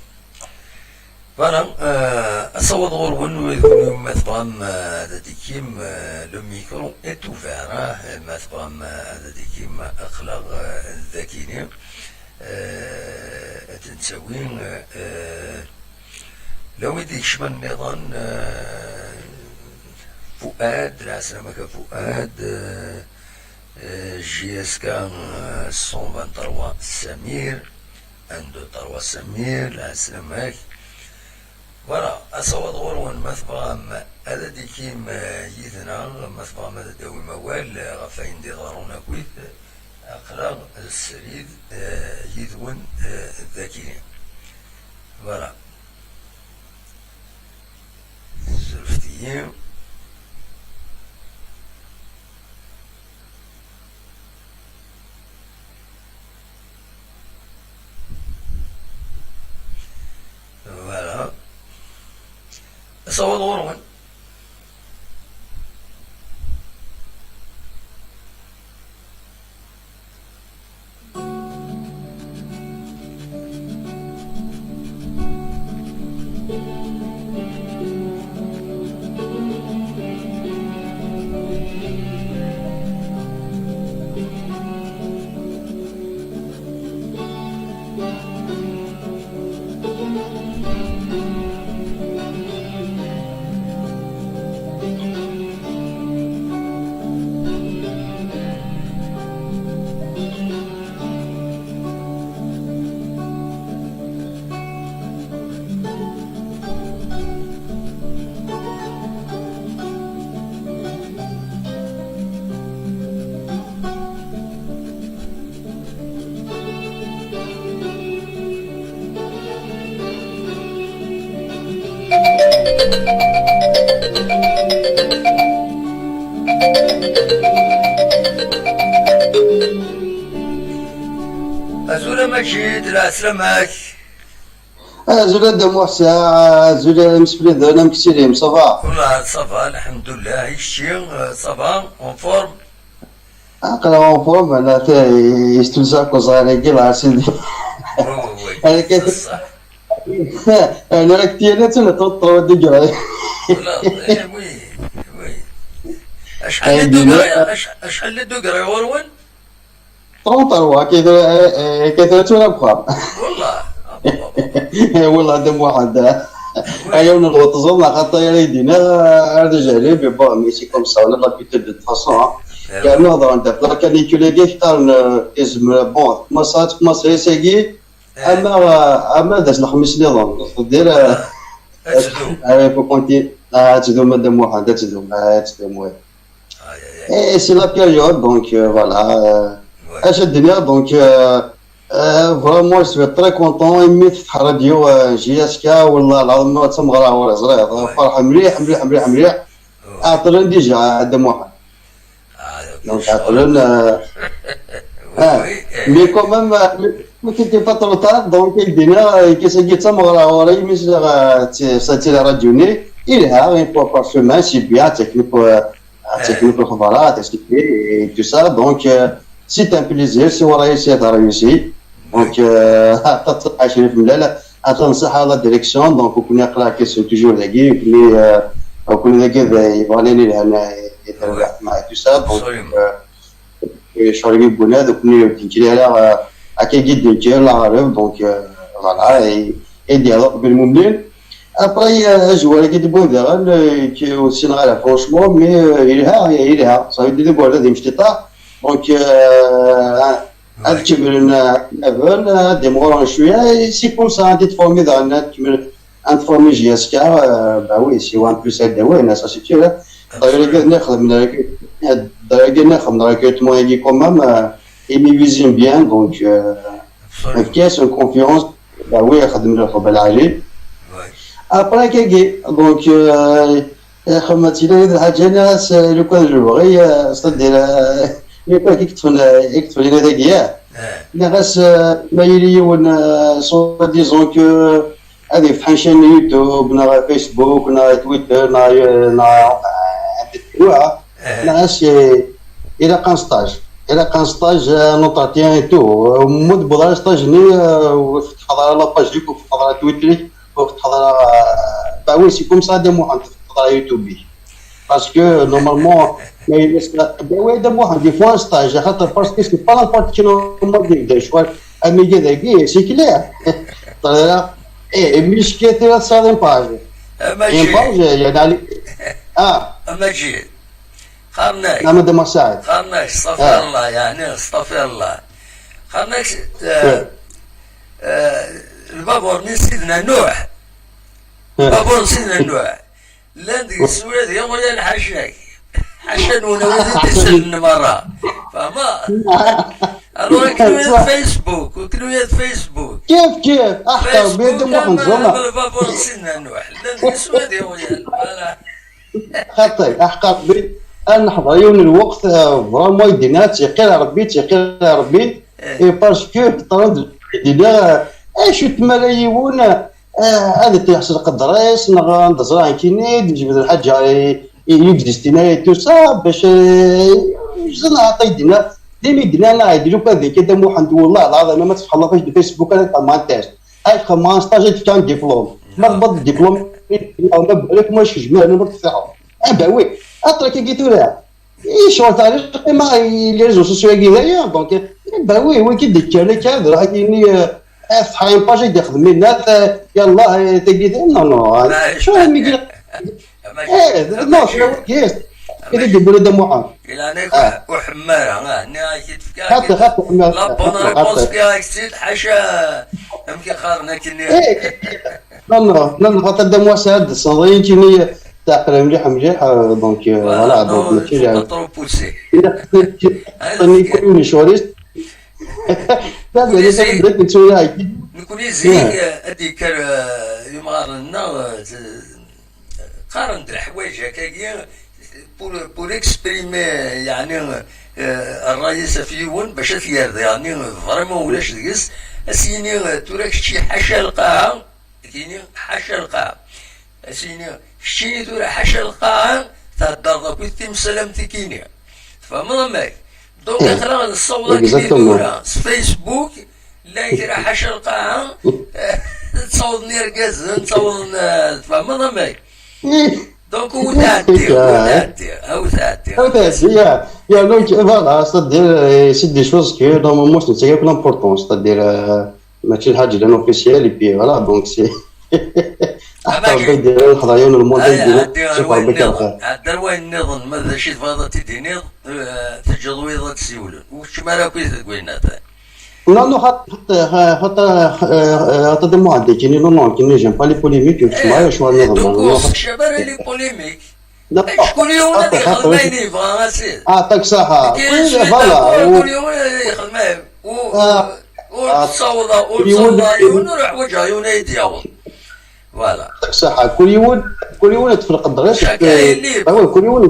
Voilà, euh, asawaḍ ɣur-wen, wid kunwi ma tebɣam, euh, ad d-tikim, euh, le micro est ouvert, ah, ma tebɣam, euh, ad d-tikim, aql-aɣ, euh, dakini, euh, ad nettawi, euh, la wid ikecmen nniḍen, euh, Fuad, lɛeslama-k a Fuad, euh, euh, J S K, euh, cent vingt-trois Samir, un, deux, trois Samir, lɛeslama-k. Voilà, asawaḍ ɣur-wen, ma tebɣam ad d-tikim, euh, yid-neɣ, ma tebɣam ad d-tawim awal, euh, ɣef wayen d-iḍerrun akkit, aql-aɣ srid, euh, yid-wen, euh, dagi. Voilà. Surfet-iyi. Voilà. Asawaḍ ɣur-wen. Azul a Maǧid, lɛeslama-k. Azul a Dda Muḥ, azul a Msefriden, amek tettiliḍ, ça va? Kul ça va, lḥemdullah, i kečči, ça va, en forme? Aql-aɣ en forme, ala ta, yestelsa akk ẓɣar-agi, la sidi. Oui, oui, oui. Ala kan, c'est ça. Ala rek tiyanat, la trente-trois degrés. Voilà, eh oui, oui. Acḥal n degrés, ac-, acḥal n degrés ɣur-wen? Trente-trois, kay tura, eh, eh, kay tura tura bxar. Wallah. Eh, wallah, Dda Muḥend. Aya ur nɣeṭ ẓur, neɣ xaṭi ara yi-d-iniɣ, eh, ar d ajarib, bon, mais c'est comme ça, on a l'habitude de toute façon, hein. Eh, yernu hedren-d ɣef la canicule-agi, qqaren, eh, izmer, bon, tmaṣ-, tmaṣ-, tmaṣri-agi, eh, ama, eh, ama d ass n lexmis nniḍen, c'est-à-dire, eh, ad tdum. Eh, il faut continuer. Ah, ad tdum, a Dda Muḥend, ad tdum, ah, ad tdum, oui. Aïe, aïe, aïe. Et c'est la période, donc, euh, voilà, euh, ouais. Acu ad d-iniɣ, donc, euh, euh, vraiment, je suis très content, imi tefteḥ radio, euh, J S K, wallah lɛaḍim, d tameɣra ur ẓriɣ, ferḥeɣ mliḥ, mliḥ, mliḥ, mliḥ. Oh. Ɛeṭṭlen déjà, a Dda Muḥend. Ah, donc, ccɣel. Ɛeṭṭlen, euh, oui, ah, oui, eh. Mais quand même, euh, mais, mais c'était pas trop tard, donc, i d-iniɣ, euh, kis-agi d tameɣra ɣur-i, imi sliɣ, euh, ti-, sa tili radio-nni, ilha, une fois par semaine, c'est bien, technique, euh, ah, eh, technique, lexbarat, et cetera, et tout ça. Donc, euh, c'est un plaisir, c'est vrai, c'est réussi. Donc, euh, aṭas n lḥaca fell-aɣ, aṭas n ṣṣeḥḥa la direction, donc, nekkni aql-aɣ question toujours dagi, nekkni, euh, nekkni dagi d, yebɣan ad nili hna, et tout ça. Donc, absolument. Euh, ccɣel-agi n wunad, nekkni ur d-nekkri ara, euh, akka i d-nekker, la ɣerb, donc, euh, voilà, et, et dialogue bil mumnin. Après, euh, azwar-agi d-wwin daɣen, euh, k-, ur ssineɣ ara, franchement, mais, euh, yelha, yelha. Ça veut dire, d agwar d imectiṭaḥ. Donc, euh, ad kemmlen, euh, ad imɣuren cwiya, et c'est comme ça, ad d-tformi daɣen, ad kemmlen, ad tformi J S K, euh, bah oui, c'est un plus ad d-awin, ça c'est sûr, hein. D'ailleurs, ad nexdem, d'ailleurs, ad nexdem, recrutement-agi quand même, euh, imi ils aiment bien, donc, euh, absolument. Nefka-yasen confiance. Bah oui, xedmen lxedma lɛali. Ouais. Après, kagi, donc, euh, xedmet-tt-id d lḥaǧa, nniɣ-as, euh, lukan d lebɣi, euh, c'est-à-dire, euh, lukan i yeṭṭfen, euh, i yeṭṭfen dagi, ah. Eh. Nniɣ-as, euh, ma yili yiwen, euh, soi-disant que ad yefteḥ une chaîne YouTube, neɣ Facebook, neɣ Twitter, neɣ, neɣ, euh, Eh. Nniɣ-as, eh, ilaq un stage. Ilaq un stage, euh, un entretien et tout. Euh, ma d-tewwiḍ ara stage-nni, euh, ur tfetḥeḍ ara la page-ik, ur tfetḥeḍ ara Twitter-ik, ur tfetḥeḍ ara, euh, bah oui, c'est comme ça, Dda Muḥend, ur tfetḥeḍ ara YouTube-ik. Parce que, normalement, ma yella s-, bah oui, Dda Muḥend, il faut un stage, xaṭer, parce que c'est pas n'importe quel moment de, de choix. Amiga dagi, c'est clair. Eh, mais je suis une page. Une page, il y en a les, ah. Qqaren-ak. Nɛam a Dda Muḥ Saɛid. Qqaren-ak, staɣfirullah, yeɛni, staɣfirullah. Qqaren-ak, eh, eh, lbabur-nni n Sidna Nuḥ. Eh. Lbabur n Sidna Nuḥ. Llan deg-s ula d iɣyal, ḥaca-k. Ḥaca-nwen a wid i d-isellen merra. Fehmeḍ? Alors, akken ula d Facebook, akken ula d Facebook. Kif, kif. Aḥeqq Rebbi, a Dda Muḥ, am, am lbabur n Sidna Nuḥ. Llan deg-s ula d iɣyal. Voilà. Xaṭi, aḥeqq Rebbi, ad neḥḍer yiwen n lweqt, eh, vraiment, i d-yenna, ttseqqir Rebbi, ttseqqir Rebbi, eh, et parce que teṭṭren-d, d-yenna, eh, acu tmara yiwen, eh, ad iṭeyyes lqedra-s, neɣ ad d-ẓra nekkini, d-yejbed lḥaǧa i, i, i yexdistina et tout ça, bac, eh, ẓen aɛṭi d-yenna, d imi d-yenna, neɣ d lukan d nekk a Dda Muḥend, wallah lɛaḍim, ma tfeḥleḍ ɣef Facebook, ad tfehmeḍ. Ad xedmeɣ un stage, ad d-fkeɣ un diplôme. Ma tewweḍ diplôme, ma balak ma kejmeɣ, ma teftaḥeḍ. Ah, bah oui. Aṭrak-agi tura. I ccɣel teɛliq, qqimeɣ i les réseaux sociaux-agi d aya. Donc, eh, bah oui, win k-id-ikkren akka, ad ruḥ ad yini, eh, eh, tfeḥ une page i d-ixdem inna, eh, yallah, eh, tagi, non, non, eh, acu, eh, mi, eh, non, c'est la wiki, eh, i d-yewwi Dda Muḥend. Ilaq-ak uḥemmara, ah, nniɣ-ak-id fkiɣ-ak-id. Xaṭi, xaṭi, uḥemmara. La bonne réponse, fkiɣ-ak-tt-id, ḥaca, amek i qqaren akkenni. Eh, non, non, non, non, xaṭi Dda Muḥ Saɛid, d ssenḍi, kini, teɛqel mliḥ, mliḥ, euh, donc, euh, voilà, donc, non, mačči d pas trop poussé. Nekni zik, nekkni zik, eh, ad d-yekker, eh, yemɣaren-nneɣ, eh, qqaren-d leḥwayeǧ akkagi pour, pour exprimer, yeɛni, Eh, rray-is ɣef yiwen bac ad t-yerr, yeɛni vraiment ulac deg-s. As-yini, eh, tura kečči ḥaca lqaɛa, ad yini ḥaca lqaɛa. As-yini keččini tura ḥaca lqaɛa, theddreḍ akked timsal am tikini. Tfehmeḍ amek? Donc aql-aɣ nessaweḍ akken i tura s Facebook, la kra ḥaca lqaɛa, ttawḍen irgazen, ttawḍen, eh, tfehmeḍ amek? Donc, ur tɛeddi, ur tɛeddi, ur tɛeddi. Ur tɛeddi, ya. Ya, donc, voilà, c'est-à-dire, euh, c'est des choses que, normalement, c'est très important, c'est-à-dire, euh, mačči d lḥaǧa n officiel, et puis voilà, donc, c'est, ah, Rebbi yeddi lḥeḍra yiwen n lmunda, ah, yeddi, ɛeddi ar wayen nniḍen, ɛeddi ar wayen nniḍen, ma d acu i tebɣiḍ ad t-id-tiniḍ, euh, teǧǧeḍ wiyaḍ ad d-siwlen. Ur keččem ara akk deg wayen atan. Non, non, xaṭ-, xaṭ-, xaṭ-, eh, xaṭ-, Dda Muḥend, kini, non, non, kini, j'aime pas les polémiques, kečč ma acu nniḍen, donc, non, ur ssekcam ara les polémiques. Non, acku kul yiwen ad xaṭi, ixdem xaṭi, ayen yebɣa, a sidi. Ah, tak saḥa. Kul yiwen ad ixdem ayen, ur, ur ttaweḍ, ur ttaweḍ yiwen, ur ḥwaǧeɣ yiwen ad yi-d-yaweḍ. Voilà. Ṣaḥa, kul yiwen, kul yiwen ad tefleq ddɣis. Chacun est libre. Ah ouais, kul yiwen.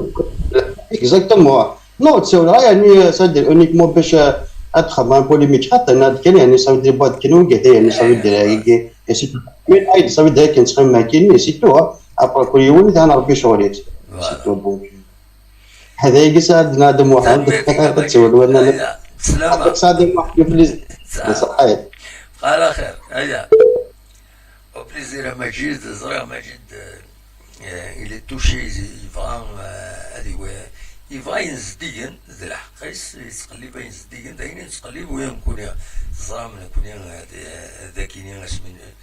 Exactement. Non, ur ttawleɣ ara, yani, ça veut dire uniquement bac, euh, ad xedmeɣ polémique, xaṭi, nniɣ-d kan, yani, ça veut dire, bɣiɣ kan, ur gata, yani, ça veut dire, euh, et c'est tout. Mais, ay, ça veut dire, kan ttxemmimeɣ kan, et c'est tout, hein. Après, kul yiwen, d Rebbi ccɣel-is. Voilà. C'est tout, donc. Hada yagi Saɛid Nadem Muḥend. Tanemmirt-ik a Majid. Ad tewwel wannal. Aya, slama. Saɛid Muḥend, yuflis. Saɛid. Ṣaḥit. Qal axir, aya. Au plaisir a Majid, ẓriɣ Majid, eh, il est touché, yebɣa, eh, ad iwa-, yebɣa ayen zeddigen, d lḥeqq-is, yettqellib ayen zeddigen, d ayen i nettqellib, u nekkni, teẓram nekkni, eh, d, d akini asmi n-,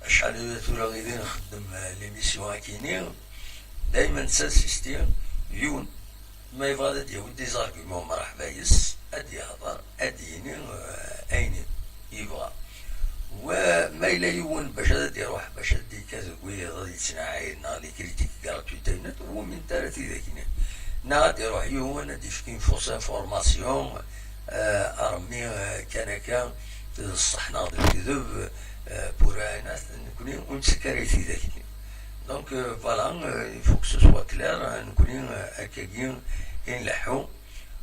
Acḥal aya tura i d nxeddem, eh, l'émission akini, dayma nettinsisti, yiwen ma yebɣa ad d-yawi des arguments, mreḥba yes, ad d-yehder, ad d-yini, eh, ayen yebɣa. Wa ma yella yiwen bac ad d-iruḥ, bac ad d-yekka deg wiyaḍ ad yettnaɛay, neɣ les critiques gratuites, ayen ur wumint ara tidak-nni. Neɣ ad d-iruḥ yiwen ad d-yefk une fausse information, eh, armi, eh, kan akka, d ṣṣeḥ neɣ d lekdeb, eh, pour rien, nekkni ur nettekk ara i tidak-nni. Donc, eh, voilà, eh, il faut que ce soit clair, eh, nekkni, eh, akkagi i nleḥḥu,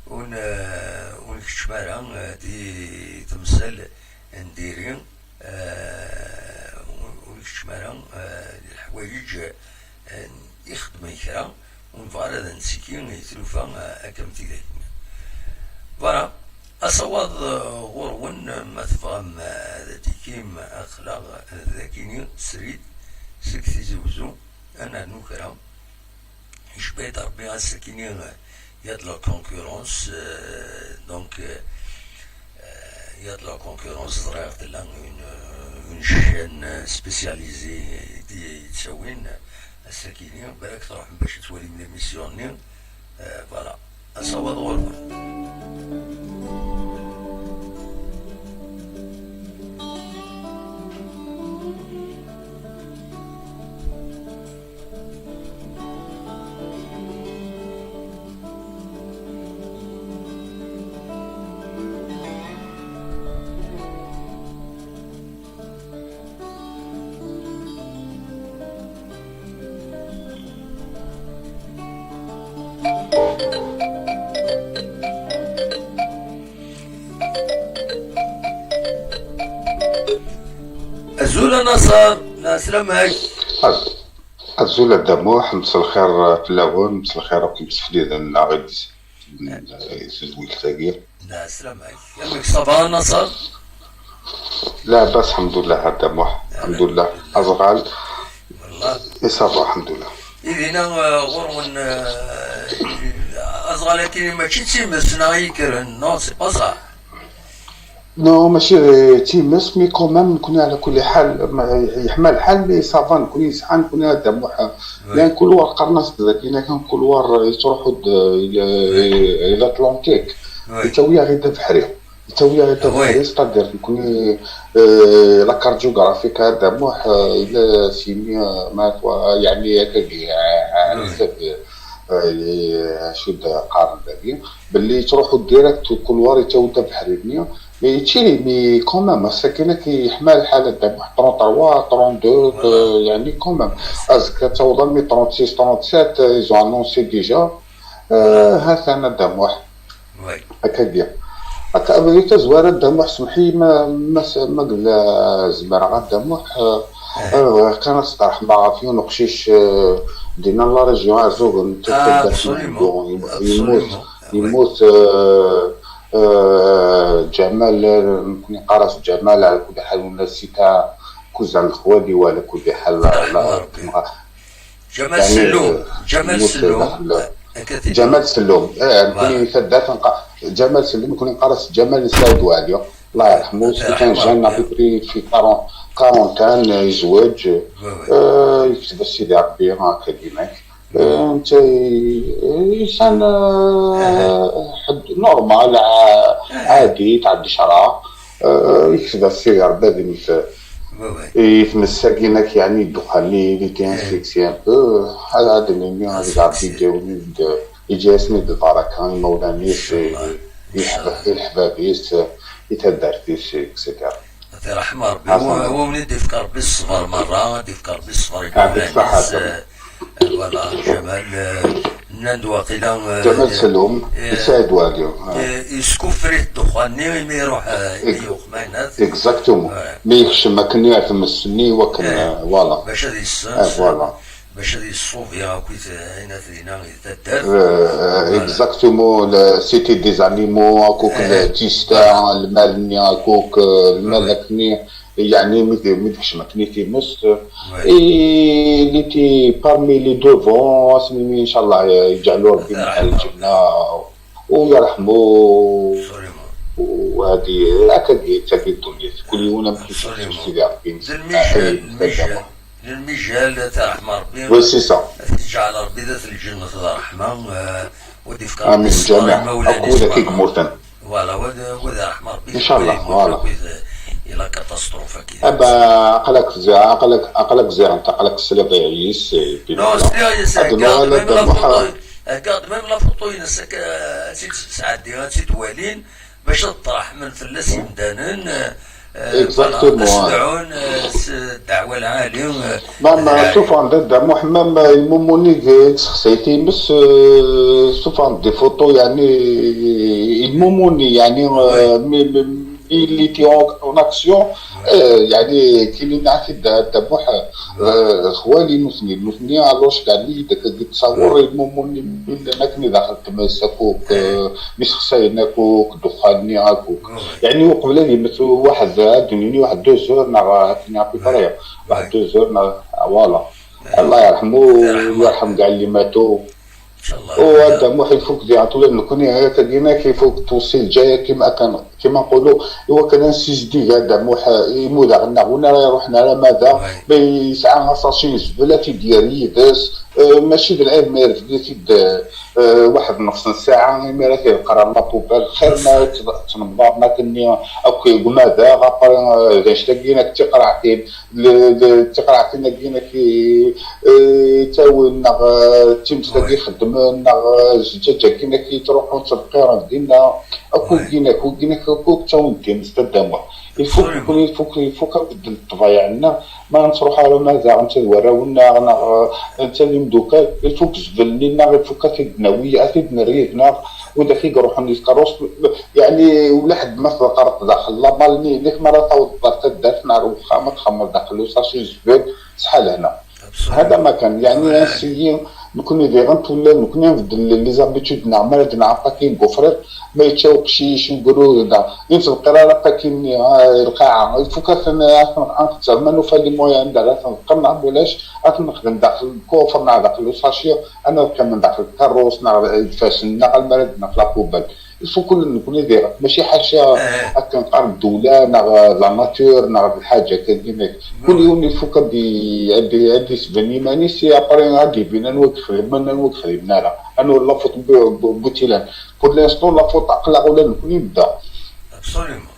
ur n-, eh, ur nkeččem ara, eh, di temsal n diri, eh, ur, ur nkeččem ara, eh, di leḥwayeǧ, eh, ixeddmen kra, ur nebɣi ara ad nettiki i tlufa, eh, akka am tidak-nni. Voilà, asawaḍ, eh, ɣur-wen, eh, ma tebɣam, eh, ad d-tikim, aql-aɣ, eh, d akini srid seg Tizi Wezzu, ad nernu kra. Icba-yi-d Rebbi ass-akini, eh, il y a de la concurrence, euh, donc, euh, euh, il y a de la concurrence, ẓriɣ tella une, une chaîne spécialisée i d-yettawin ass-akini, balak truḥem bac ad twalim l'émission-nni, euh, voilà, asawaḍ ɣur-wen. Azul a Naṣer, lɛeslama-k. Az-, azul a Dda Muḥ, mselxir fell-awen, mselxir akk imsefliden-nneɣ i d-, i tedwilt-agi. Lɛeslama-k. Amek, ça va a Naṣer? Labas, lḥemdullah a Dda Muḥ, lḥemdullah. Aẓɣal. Wallah. Et ça va, lḥemdullah. I dinna, euh, ɣur-wen, euh, aẓɣal-agi mačči d times neɣ i yekkren, non, c'est pas ça. Non, mačči d times, mais quand même, nekkni ɛla kulli ḥal, ma, yeḥma lḥal, mais ça va, nekkni yesɛa, nekkni a Dda Muḥ. Oui. Yan couloir qqaren-as-d dagi, kan couloir yettruḥu-d, euh, il, il, il Atlantique. Oui. Yettawi-aɣ-id abeḥri. Yettawi-aɣ-id abeḥri, c'est-à-dire, nekkni, euh, la cartographie a Dda Muḥ, euh, il est simi, euh, ma, yeɛni, akkagi, euh, oui. Acu d-qqaren dagi. Belli yettruḥu direct couloir, yettawi-d abeḥri-nni. Mais yettili, mais quand même, ass-agi-nni yeḥma lḥal a Dda Muḥ, trente-trois, trente-deux, euh, yeɛni quand même. Azekka ttawḍen mi trente-six, trente-sept, euh, ils ont annoncé déjà. Euh, ha-t-an a Dda Muḥ. Akka-agi. Akka, abrid tazwara, Dda Muḥ, semḥ-iyi ma, ma s-, ma yella zemreɣ, a Dda Muḥ, eh, eh, bɣiɣ kan ad steṛḥmeɣ ɣef yiwen uqcic, eh, dinna la région Azug n taddart n Ɛebdu. Yem-, yemmut, yemmut, eh, eh, Ǧamal, eh, nekni neqqar-as Ǧamal, ɛla kulli ḥal, wala sita kuzan lexwali, wala kulli ḥal, la, la, Ǧamal Sellum, Ǧamal Sellum. Ǧamal Sellum, eh, nekni taddart nqa-, Ǧamal Sellum, nekni neqqar-as Ǧamal n Saɛid Waɛli, Allah yerḥmu, c'est un jeune à peu près في quarante, quarante ans, yezweǧ, eh, yekteb-as Sidi Ṛebbi, akka dinna. Eh, netta i-, insan, eh, ḥedd normal, ɛa-, ɛadi, tɛeddi ccṛeɛ. Eh, yekteb-as Sidi Ṛebbi ad imet. I tmes-agi-inek, yeɛni, ddexxan-nni, il était asphyxié un peu, ad, ad nini, ad Ṛebbi yeǧǧa-yasen-id lbaraka, imawlan-is, i, i leḥbab-is, i taddart-is, et cetera. Ad t-iṛḥem Ṛebbi, wa-, wa wen-id-ifk Ṛebbi ṣṣber merra, ad ifk Ṛebbi ṣṣber i yimawlan-is, eh, voilà, Ǧamal, eh, nnan-d waqila, eh, Ǧamal Sellum, eh, Saɛid Waɛli, eh, yeskuffer-it ddexxan-nni, imi iṛuḥ, eh, imi yuɣ maynat. Exactement. Mi yekcem akken ar tmes-nni, wakken, eh, voilà. Bac ad yessens, voilà, bac ad yessubi akk i t-, ayen at dinna di taddart. Eh, exactement, le, cité des animaux, akk, eh, le tista, lmal-nni, akk, eh, lmal akkenni, yeɛni mi d-, mi d-kecm akken i times, il était parmi les devants, asmi, inchallah, yeǧɛel Ṛebbi mḥal lǧenna, u yerḥmu, u hadi, akka d-, d tagi ddunit, kul yiwen amek i s-, Sidi Ṛebbi. D lmijal, lmijal, tarḥma Ṛebbi. Oui, c'est ça. Ad t-yeǧɛel Ṛebbi d at lǧennet d ṛṛeḥma, eh, u ad ifk Ṛebbi ṣṣber i imawlan-is merra. Voilà, wa d, wa d ṛeḥma Ṛebbi. Inchallah, voilà. Ila catastrophe-agi. Aba, aql-ak zi-, aql-ak, aql-ak ziɣen, aql-ak tesliḍ yis, eh, non, sliɣ yis, ad nuɣal ad d-nruḥ. Regarde même la photo-ines, akka, ad tt-id-sɛeddi, ad tt-id-walin, bac ad ṭṭreḥmen fell-as yimdanen, eh, eh, exactement, voilà, ad s-dɛun, eh, s ddeɛwa lɛali, eh, ma, ma, d lɛali. Sufɣen-d a Dda Muḥ, ma, ma, lmumuni d, d sexsayt imes, eh, sufɣen-d des photos, yeɛni, lmumuni, yeɛni, eh, mi, mi, mi il était en, en action, eh, yeɛni, kini nɛati Dda, Dda Muḥ, eh, xwali nutni, nutni, alors, yeɛni, dak, dak تصور lmumuni, mi llan akken daxel tmes, akk, eh, mi sexsayen, akk, ddexxan-nni, akk. Yeɛni, uqbel ad yemmet waḥed, ad d-nini waḥed deux heures, neɣ akken à peu près, waḥed deux heures, neɣ, voilà. Allah yerḥmu, yerḥem kɛa lli matu. U a Dda Muḥ, il faut que diɣen ula d nekni, tagi-inek, il faut que tewṣi lǧaya, kima akken, kima nqulu, i wakken ad nessizdig a Dda Muḥ imudaɣ-nneɣ, win ara iruḥen alamma da, ma yesɛa asaci n zbel, ad t-id-yerr yid-s, eh, mačči d lɛib ma irfed-it-id, eh, waḥed nnefṣ n ssaɛa, imi ara t-iḍeqqer ɣer la poubelle, xir ma tt-, ttnemḍaren akkenni akk deg umadaɣ, après, eh, d annect-agi-inek d tiqraɛtin, le, le, d tiqraɛtin-agi-inek i, eh, ttawin, neɣ, eh, d times-agi ixeddmen, neɣ, eh, zzǧaǧ-agi-inek i ttruḥun ttḍeqqiren dinna, akk wigi-inek, wigi-inek, akk, akk ttawin times, a Dda Muḥ. Il faut que, il faut que, il faut que nbeddel ṭṭbayeɛ-nneɣ, ma nettruḥ ara ma daɣen netta d warraw-nneɣ, neɣ, eh, netta d imdukal, il faut que zbel-nni-nneɣ, il faut que ad t-id-nawi, ad t-id-nerr yid-neɣ, widak i iruḥen di tkeṛṛust, yeɛni, ula ḥedd ma tḍeqqreḍ daxel lamal-nni-inek, mi ara tawḍeḍ ɣer taddart neɣ ar wexxam, ad txemmeḍ daxel usaci n zbel, ṣṣeḥḥa lehna. Hada ma kan, yeɛni, ad nsiyi, nekni diɣen, tula nekni ad nbeddel les habitudes-nneɣ, mi ara d-nɛerq akin deg ufriḍ, ma yečča uqcic, ugrud, da, ur nettḍeqqir ara akk akin, ah, lqaɛa. Il faut que ad ten-, ad ten-, ad nxetter, ma nufa les moyens anda ara ten-nḍeqqer, neɣ ma ulac, ad ten-nexdem daxel lkufr, neɣ daxel usaci, ad nqqimen daxel lkarrus, neɣ ifassen, neɣ almi ara d-naf la poubelle. Il faut que nekni diɣen, mačči ḥaca akken qqaren ddula, neɣ la nature, neɣ d lḥaǧa kan, kul yiwen il faut que ad d-, ad d-, ad d-isben iman-is, et après ad d-ibin anwa i ixedmen, anwa ur xdimen ara. Anwa la faute n Bu-, Bu-, Butilan. Pour l'instant, la faute aql-aɣ ula d nekni nedda. Absolument.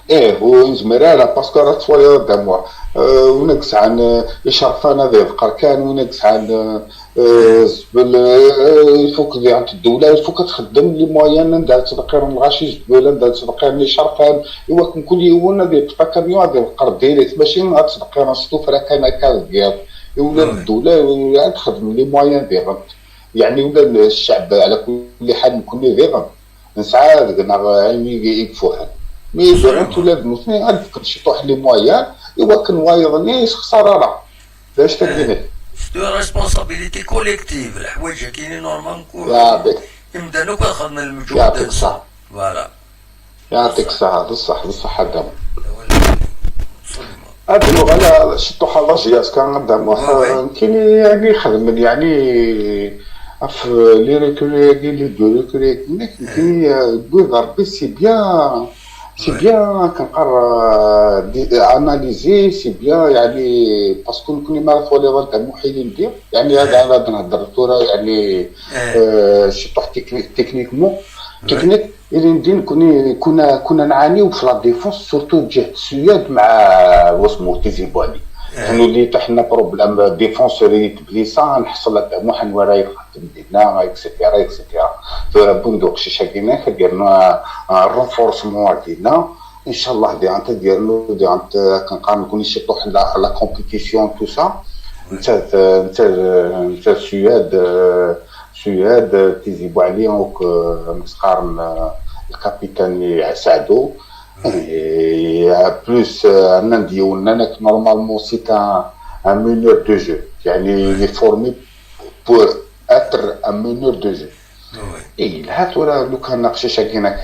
Ih, ur nezmir ara, parce que ara twaliḍ a Dda Muḥ. Euh, win i yesɛan, euh, icerfan ad iḍeqqer kan, win i yesɛan, euh, euh, zbel, euh, il faut que diɣen ddula, il faut que txeddem les moyens anda ara ttḍeqqiren lɣaci zbel, anda ara ttḍeqqiren icerfan, i wakken kul yiwen ad yeṭṭef akamyun ad iḍeqqer direct, mačči ad ttḍeqqiren s tuffra kan akka deg yiḍ. I ula d ddula, euh, ad txeddem les moyens diɣen. يعني ولا الشعب على كل حال نكون ديغن نسعى ديغن غير يفوحن. مي ديغن ولا نوثني غنفكر شي طوح لي مويان، ايوا كان وايضني خساره راه. باش تديني؟ سي دو ريسبونسابيليتي كوليكتيف، الحوايج كاينين نورمال نكون يعطيك يمدانو كنخدم المجهود. يعطيك الصحه. فوالا. يعطيك الصحه، بصح بصح هذا هذا اللغه لا شتو حاجه جياس كان غدا كاين يعني يخدم يعني في لي ريكوري لي دو ريكوري كاين بوي ضربي سي بيان. سي بيان كنقرا اناليزي سي بيان يعني باسكو نكوني ما راه ولي غدا محيلين بيان يعني هذا انا نهضر ثورة يعني شي طوح تكنيكمون تكنيك. الين دين كنا كنا كنا نعانيو في لا ديفونس سورتو جهه السياد مع واسمو تيزي بوالي. كانوا اللي طحنا بروبليم ديفونس ريت بليسا نحصل هذا محن وراي خدم دينا اكسيتيرا اكسيتيرا. ثورة بندق شي شاكينا كديرنا الرونفورسمون دينا. ان شاء الله دي انت ديالو دي انت كنقارن كون شي طوح لا كومبيتيسيون تو سا. انت انت انت السياد سياد تيزي بوعلي اوك مسقارن الكابيتان سعدو. بلوس انا نديو انك نورمالمون سي ان مينور دو جو يعني لي فورمي بور اتر ان مينور دو جو. اي لها ثورة لو كان ناقشي شاكينك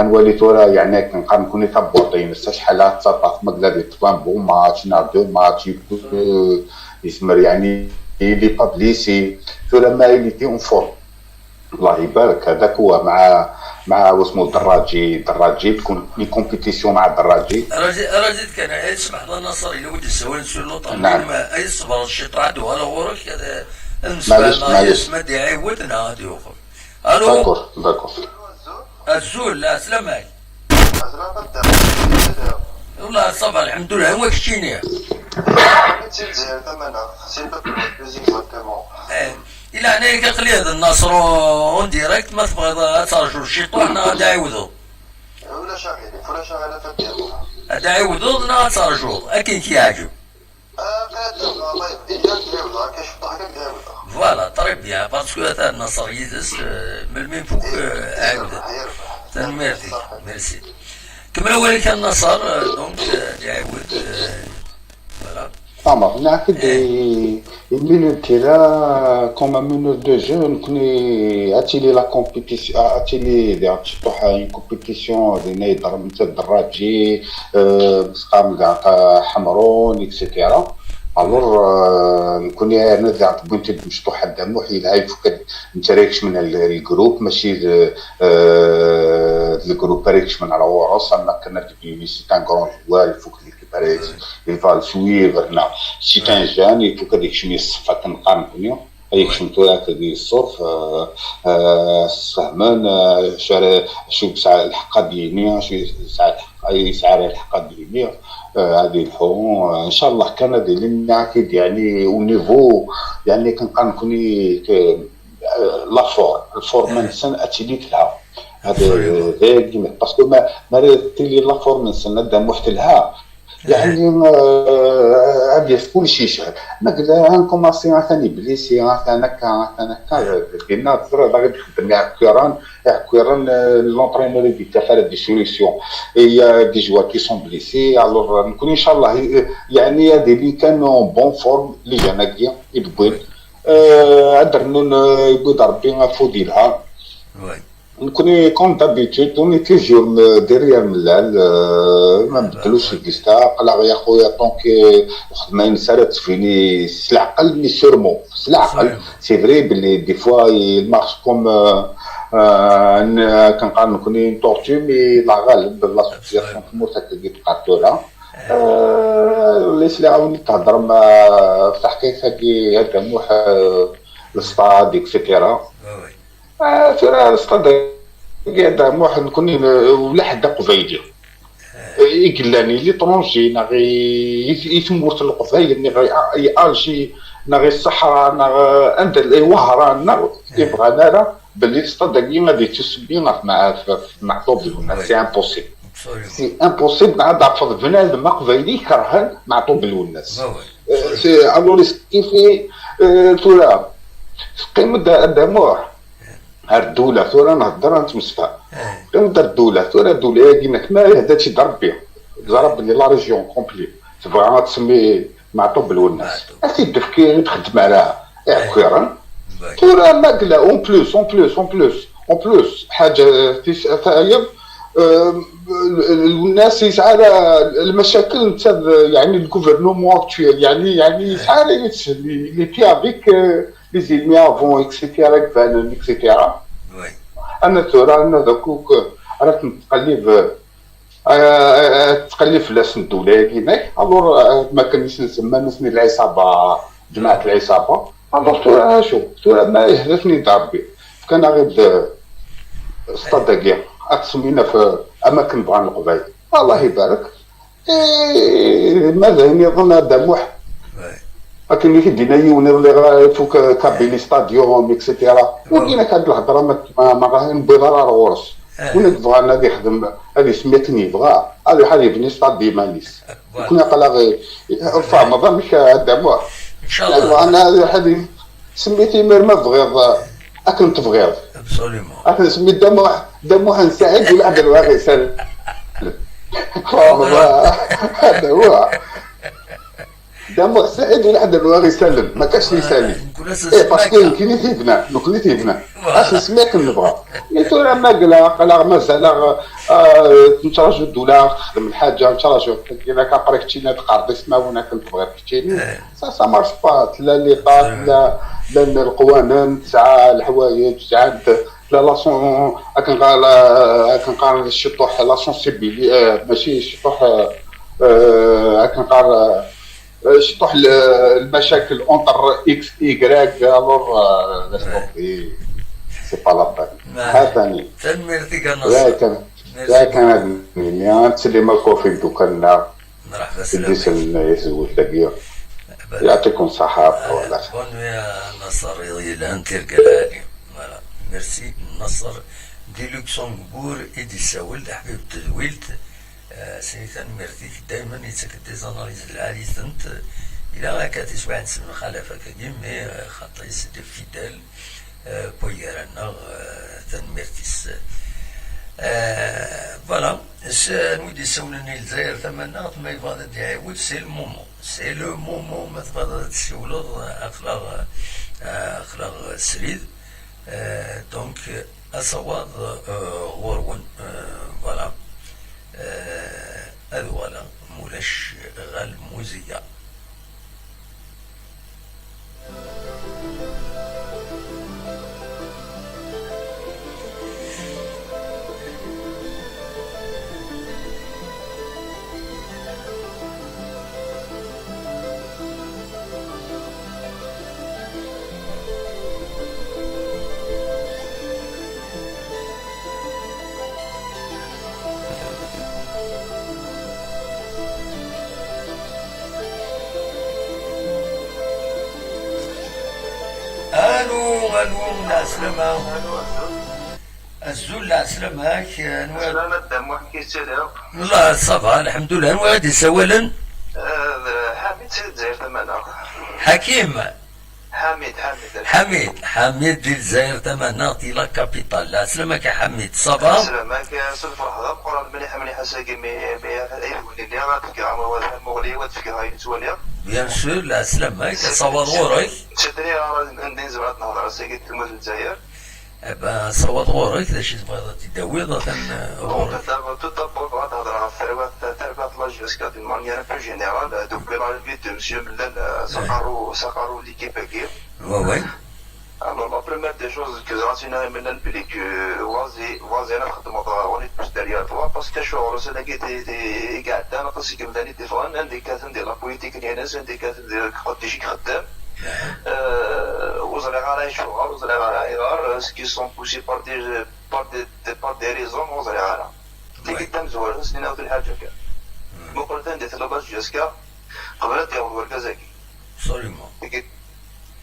انوالي ثورة يعني كنقارن كوني تابورتين سا شحال تساطاف مقلا دي تبان بو ماتش نار دو ماتش يسمر يعني لي با بليسي ثورة ما الي تي اون فورم. الله يبارك هذاك هو مع مع واسمو الدراجي الدراجي تكون لي كومبيتيسيون مع الدراجي. راجل راجل كان يسمح لنا نصر الى ودي سوين سور لوطا نعم. ما يصبر الشيطان ولا غورك هذا المسمى معليش معليش. ما دي عيودنا هذه اخرى. الو. داكور داكور. الزول لا سلامك. والله صافا الحمد لله هو كشيني. الا انا كنقلي هذا النصر اون ديريكت ما تبغي ترجو شي طوح انا غادي عيودو. ولا شاغل ولا شاغل تدير. غادي عيودو انا غادي ترجو اكن كيعجب. فوالا تري بيان باسكو هذا النصر يدس من المين فوق عاود. ميرسي ميرسي. كمل وليك النصر دونك يعاود. فوالا. تمام نعرف دي الميليو تيرا كوم منور دو جو نكوني اتيلي لا كومبيتيسيون اتيلي دي تروح اون كومبيتيسيون دي نايدر مثل دراجي مسقام كاع حمرون اكسيتيرا. الور نكون انا زعما بنت مشطوحه دموع حيدها يفك. انت راكش من الجروب ماشي الجروب راكش من على ورس اما كنا ديبي سي ان كرون جوار يفك ليكيب راكش. يفال سويفرنا سي ان جان يفك هذيك شميس الصفه كنقارن كونيو. هذيك شمتو راك ديال الصوف السهمان شو ساعه الحقه ديني شو ساعه الحقه يسعى الحقه ديني. هذه الحو ان شاء الله كان هذه لنا اكيد يعني او نيفو يعني كنبقى نكوني لافور الفور ما نسن اتيليت لها. هذا غير باسكو ما ما ريتي لي لافور ما نسن هذا محت لها. يعني هذه في كل شيء شهر ما قلت لها نكوماسي ثاني بليسي ثاني هكا ثاني هكا. قلنا ترى باغي تخدم يا كيران يا كيران لونترينور يدير تفعل دي سوليسيون. Il y a des joueurs qui sont blessés alors نكون ان شاء الله يعني هذه اللي كانوا بون فورم اللي جانا كيا يدبوين. هدر نون يبود ربي فودي لها. نكوني كوم دابيتود وني توجور ديريير ملال. ما نبدلوش الكيستا قلع يا خويا طونك خدمه ينسى راه تفيني سلعقل مي سورمون سلعقل. سي فري بلي دي فوا يمارش كوم كنقارن نكوني نطورتي مي لا غالب لا سيتياسيون تموت هكا كي تقاتلو لها. ليش لي عاوني تهضر مع في تحقيق هادي هاد موح الاستاد اكسيتيرا. ترى الاستاد قاعد موح نكون ولا حدا قبايلي يقلاني ليترونجي نا غي يتمورت القبايل نا غي الجي نا غي الصحراء نا عند الوهران نا يبغى نا باللي الاستاد غادي تسبي مع مع طوب الناس سي امبوسيبل. سي امبوسيبل عاد عرفت بنادم قبايلي كرهان مع طوب الناس. سي الور كيفي ترى Teqqim-d a Dda Muḥ. Ar ddula, tura nhedder, ad nettemsefham. Teqqim-d ar ddula, tura ddula-agi-inek ma ihda-tt-id Rebbi. Teẓra belli la région complète tebɣa ad tsemmi Meɛṭub Lwennas. Ad t-id-tefk, ur txeddem ara iɛekkiren. Tura ma yella, en plus, en plus, en plus, en plus, ḥaǧa tis-, tayeḍ, euh, Lwennas yesɛa ara lmacakel netta d, yeɛni, le gouvernement actuel, yeɛni, yeɛni yesɛa ara yid-s les, les pieds avec, euh, les ennemis avant, et cetera, ibanen, et cetera. Ana tura, ana d akuk, ara ten-tqellib, ara tettqellib fell-asen ddula-agi-inek. Alors, euh, ma kan i sen-semman, asen lɛisaba, ǧemaɛt lɛisaba. Alors, tura acu? Tura ma ihda-ten-id Rebbi, fkan-aɣ-id, euh, stade-agi, ad t-semmin ɣef, am akken bɣan Leqbayel. Allah ibarek. Eh, ma d ayen iḍen a Dda Muḥ. Akken i t-id-yenna yiwen iḍelli, ɣ-, ifuk, eh, Kabylie Stadium, et cetera. Wagi-inek ad lhedra ma, ma, ma ɣa newwiḍ ara ar ɣur-s. Win i yebɣan ad ixdem, ad isemmi akken yebɣa, ad iruḥ ad yebni stade d iman-is. Nekkni aql-aɣ i, i, tfehmeḍ amek a Dda Muḥ? Ncallah. Bɣan ad iruḥ ad i-, semmit imir ma tebɣiḍ, eh, akken tebɣiḍ. Absolument. Ad t-nsemmi Dda Muḥ, Dda Muḥ n Saɛid, ulaḥed n waɣ isal. Tfehmeḍ a Dda Muḥ? Dda Muḥ Saɛid, ulaḥed n waɣ isal. Ma kac isali. Eh, parce que nekkni t-yebnan, nekkni t-yebnan. Ad t-nsemmi akken nebɣa. Mi tura ma yella, aql-aɣ mazal-aɣ, eh, nettraǧu ddula texdem lḥaǧa, nettraǧu. Ila après keččini ad teqqareḍ ismawen akken tebɣiḍ keččini. Ça, ça marche pas. Tella l'État, tella, llan leqwanen, tesɛa leḥwayeǧ, tesɛa, tella la son-, akken qqar, akken qqaren ciṭuḥ la sensibilité, euh, mačči ciṭuḥ, euh, akken qqar, euh, ciṭuḥ l-, lmacakel entre X, Y, alors, euh, laisse tomber, c'est pas la peine. Ha-t-ani. Tanemmirt-ik a Naṣer. D ayen kan, d ayen kan ad nini, ad nsellim akk ɣef imeddukal-nneɣ. Mṛeḥba, idis-nni i tezwelt-agi. Yeɛṭikum ṣṣeḥḥa. Bonne nuit a Naṣer, iḍ yelhan, tirga lɛali. Voilà. Merci Naṣer di Luxembourg i d-issawel, d aḥbib n tedwilt. Eh, sidi, tanemmirt-ik, daymen yettak-d des analyses lɛali-tent. Ila akka tiswiɛin s lemxalaf akkagi, mais, eh, xaṭi, c'est des fidèles. Eh, n waygar-nneɣ, eh, tanemmirt-is. Eh, voilà. S-, anwa i d-yessawlen i Lezzayer Tamaneɣt, ma yebɣa ad d-iɛiwed, c'est le moment. C'est le moment, ma tebɣiḍ ad tessiwleḍ, eh, aql-aɣ, eh, aql-aɣ srid. Eh, donc, asawaḍ, eh, ɣur-wen, eh, voilà. Eh, ad uɣaleɣ, mulac, ɣer lmuziga. Allô, allô, lɛeslama. Azul, lɛeslama-k, anwa? Lɛeslama, Dda Muḥ, amek i tettiliḍ? Wallah, ça va, lḥemdullah. Anwa i d-isawalen? Eh, d Ḥamid si Lezzayer Tamaneɣt. Ḥakim? Ḥamid, Ḥamid. Ḥamid, Ḥamid di Lezzayer Tamaneɣt, di la capitale. Lɛeslama-k a Ḥamid, ça va? Lɛeslama-k, s lferḥ d ameqqran mliḥ, mliḥ ass-agi mi, mi, ay d-win lliɣ, ad d-fkeɣ amawal tamuɣli-w, ad d-fkeɣ ayen ttwaliɣ. Bien sûr, lɛeslama-k, asawaḍ ɣur-k. Sitri ara anda i nezmer ad nehder ass-agi d tmurt n Lezzayer. Eh ben, asawaḍ ɣur-k, d acu i tebɣiḍ ad t-id-tawiḍ, atan, eh, ɣur-k. Tout d'abord, tout d'abord, bɣiɣ ad hedreɣ ɣef tarwa-, tarbaɛt la J S K d'une manière un peu générale, euh, donc, la vie de monsieur Mellal, euh, s aqerru, s aqerru n l'équipe-agi. Ouais, ouais. Alors, la première des choses que ẓriɣ, c'est une M N N P L que, euh, vas-y, vas-y, ad txedmeḍ, euh, on est tous derrière toi, parce que acuɣer ussan-agi, ti-, ti-, i iɛeddan, aṭas n yimdanen i d-iffɣen, anda i kkaten di la politique-nni-ines, anda i kkaten di leqdic i ixeddem. Euh, ur ẓriɣ ara acuɣer, ur ẓriɣ ara ayɣer, euh, ce qui sont poussés par des, par des, par des raisons, ur ẓriɣ ara. Tagi d tamezwarut, s-nini-awen lḥaǧa kan. Muqlet anda tella la J S K, qbel ad d-yaweḍ wergaz-agi. Absolument. Tagi,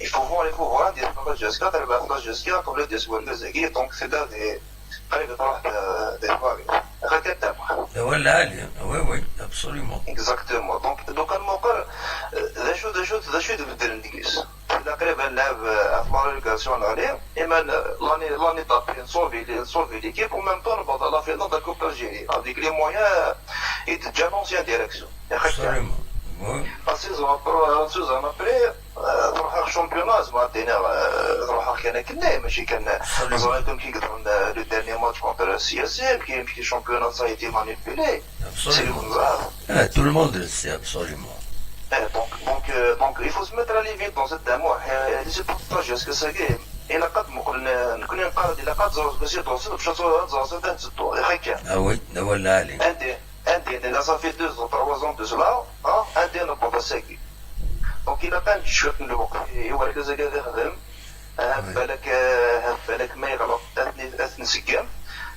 il faut voir, il faut voir anda tella la J S K, terbeḥ la J S K, qbel ad d-yas wergaz-agi, donc tella di, qrib truḥ di, di twaɣit. Ɣer kan tama. D awal lɛali, oui, oui, absolument. Exactement. Donc, donc, ad nmuqel, euh, d acu, d acu, d acu i ibeddlen deg-s. Qrib ad nlɛeb, euh, ɣef la relégation n Lali. Et même, euh, l'année, l'année d'après, nsauver les, nsauver l'équipe, en même temps, newweḍ à la finale de la Coupe d'Algérie, avec les moyens, euh, i d-teǧǧa l'ancienne direction. Absolument. Oui. La saison après, la saison après, euh, truḥ ɣer championnat, زعما ad d-iniɣ, euh, truḥ kan akken, mačči kan, euh, ẓriɣ kan ki yeḍran, euh, le dernier match contre C S M, ki, ki championnat ça a été manipulé. Absolument. C'est le monde, ah. Ah, tout le monde le sait, absolument. Eh, donc, donc, euh, donc, il faut se mettre à l'évidence, c'est un mot. Euh, c'est pour ça, je sais que c'est gay. Il a quatre mots, il a quatre ans, c'est pour ça, c'est un mot. Ah oui, voilà, allez. Anda, anda, là, ça fait deux ou trois ans de cela, hein, anda, on peut pas. Donc, il a pas de chute, le mot. Et voilà que c'est gay, euh, هات بالك، آه، هات بالك ما يغلط، هات ن-، هات نسقم.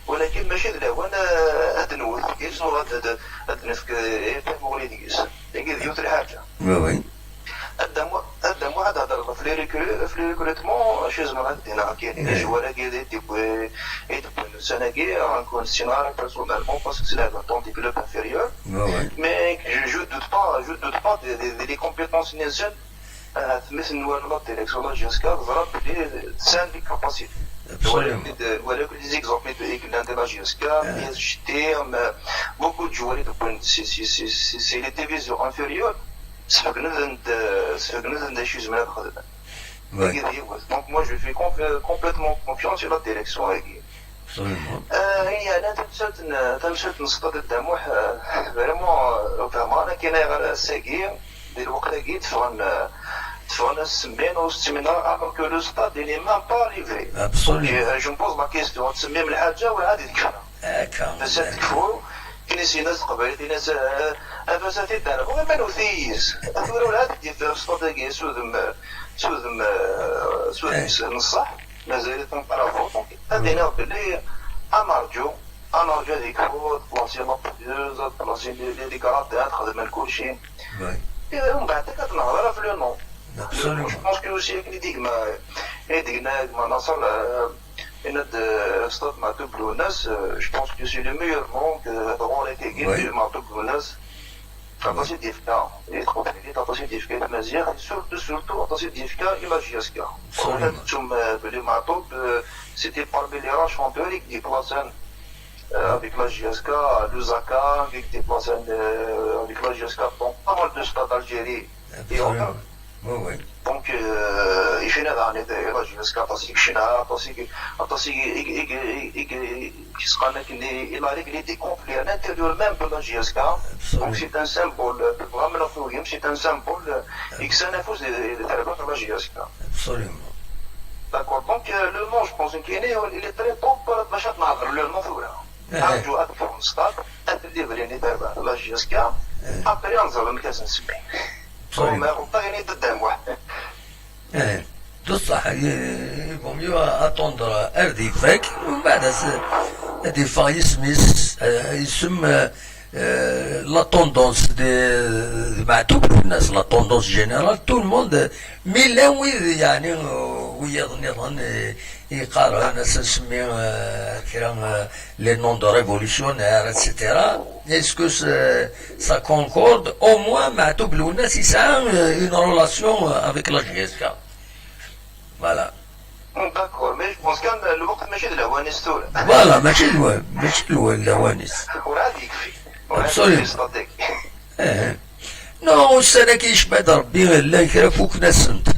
ولكن ماشي د lawan، آه، هاد نوت كيس وغاد هاد، هاد نفك، آه، يفهموا غير ديس. يقول يوت الحاجة. Oui, oui. هاد مو-، هاد مو هاد هضر في les recru-، في les recrutements، شي زمان هاد دينا كاين، إيه. شي ولا كي دي، دي بوي، إيه، دي بوي، السنة كي، غنكون سيناريو personnellement، parce que c'est la dans des clubs inférieurs. Oui, oui. Mais je, je doute pas, je doute pas des, des, des compétences anciennes. آه، تمثل نوال لا ديريكسيون لا جي اس كا، ضرب بلي سان لي كاباسيتي. Absolument. ولا كنت، ولا كنت زيكزامبل دو ايكل عند لا جي اس كا، آه. بي اس جي تي، ام، بوكو دو جواري دو بوين، سي، سي، سي، سي، سي لي ديفيزيون انفيريور. سفقنا عند، سفقنا عند شي زمان خدمة. Oui. هي، هي، donc moi je fais conf-، complètement confiance sur la direction هاكي. Absolument. آه، هي أنا تمثلت ن-، تمثلت نسطة الدموح، آه، vraiment، آه، vraiment أنا كاين غير الساقي، ديال الوقت هاكي تفغن، آه، تفغن السمين والسمينار، alors que le stade il est même pas arrivé. Absolument. Donc, euh, je me pose la question، تسمي من الحاجة ولا هذه الكفرة؟ هكا. بس تكفو، كاين شي ناس قبايل، كاين ناس، آه، أفاساتي دار، هو ما نوثيز. أثورة ولا هذه الديفير، السطاد هاكي سودم، سودم، آه، سودم إيه. نصح. مازال تنقرا فوق. هذه نعرف بلي أنا أرجو، أنا أرجو هذيك فوق بلاصي لا بليز، بلاصي لي، لي، لي كرات، تخدم الكلشي. Oui. إيه، ومن بعد كتنهضر في لو نون. Absolument. Je pense que aussi كي ديك ما، إيه، ديك ما، ما نصل، آه، إن د-، ستاد معتوب لوناس، آه، je pense que c'est le meilleur nom que هاد غوري كيجي Oui. معتوب لوناس. Aṭas i d-yefka i tqeblaylit, aṭas i d-yefka i tmaziɣt, surtout, surtout aṭas i d-yefka i la J S K. Absolument. Ad tettum, euh, belli Meɛtub, euh, c'était parmi les rares chanteurs i k-d-yeplasan, euh, avec la J S K, Lusaka, i k-d-yeplasan, euh, avec la J S K, donc pas mal de stades d'Algérie et autres. Absolument. Oui, oui. Donc, euh, ici, là, on est, la J S K, aṭas i yecna, aṭas i, aṭas i, i, i, i, Qui se connaît, il, il a réglé des conflits à l'intérieur même de la J S K. Absolument. Donc c'est un symbole, euh, vraiment, c'est un symbole, euh, et que ça n'a pas de, de, de la J S K. Absolument. D'accord. Donc, euh, le nom, je pense qu'il est, il est très tôt pour le match de le nom, voilà. Eh, eh. Un jour, à le stade, un peu de la J S K. Eh. Après, on va le casser. Absolument. On va reparler dedans, ouais. Eh, de ça, il vaut mieux attendre heure des fêtes, ومن بعد س-، هاد يفا يسميس، آه، يسم، آه، آه، la tendance de, de Maɛtub Lwennas, la tendance générale, tout le monde, آه، mais llan wid, يعني, آه، wiyaḍ nniḍen, آه، يقارن، أس نسمي، آه، كرا، آه، les noms de révolutionnaires, et cetera. Est-ce que ça, ça concorde? Au moins, Maɛtub Lwennas, il a, euh, une relation, euh, avec la J S K. Voilà. D'accord, mais je pense كان الوقت ماشي د الهوانيس ثورة. Voilà, ماشي الو-، ماشي الو-، الهوانيس. وراه يكفي. وراه Absolument. يكفي صديقي. إيه. Non, السنة كي يشبع ربي لا يكرا فوق ناس سنت.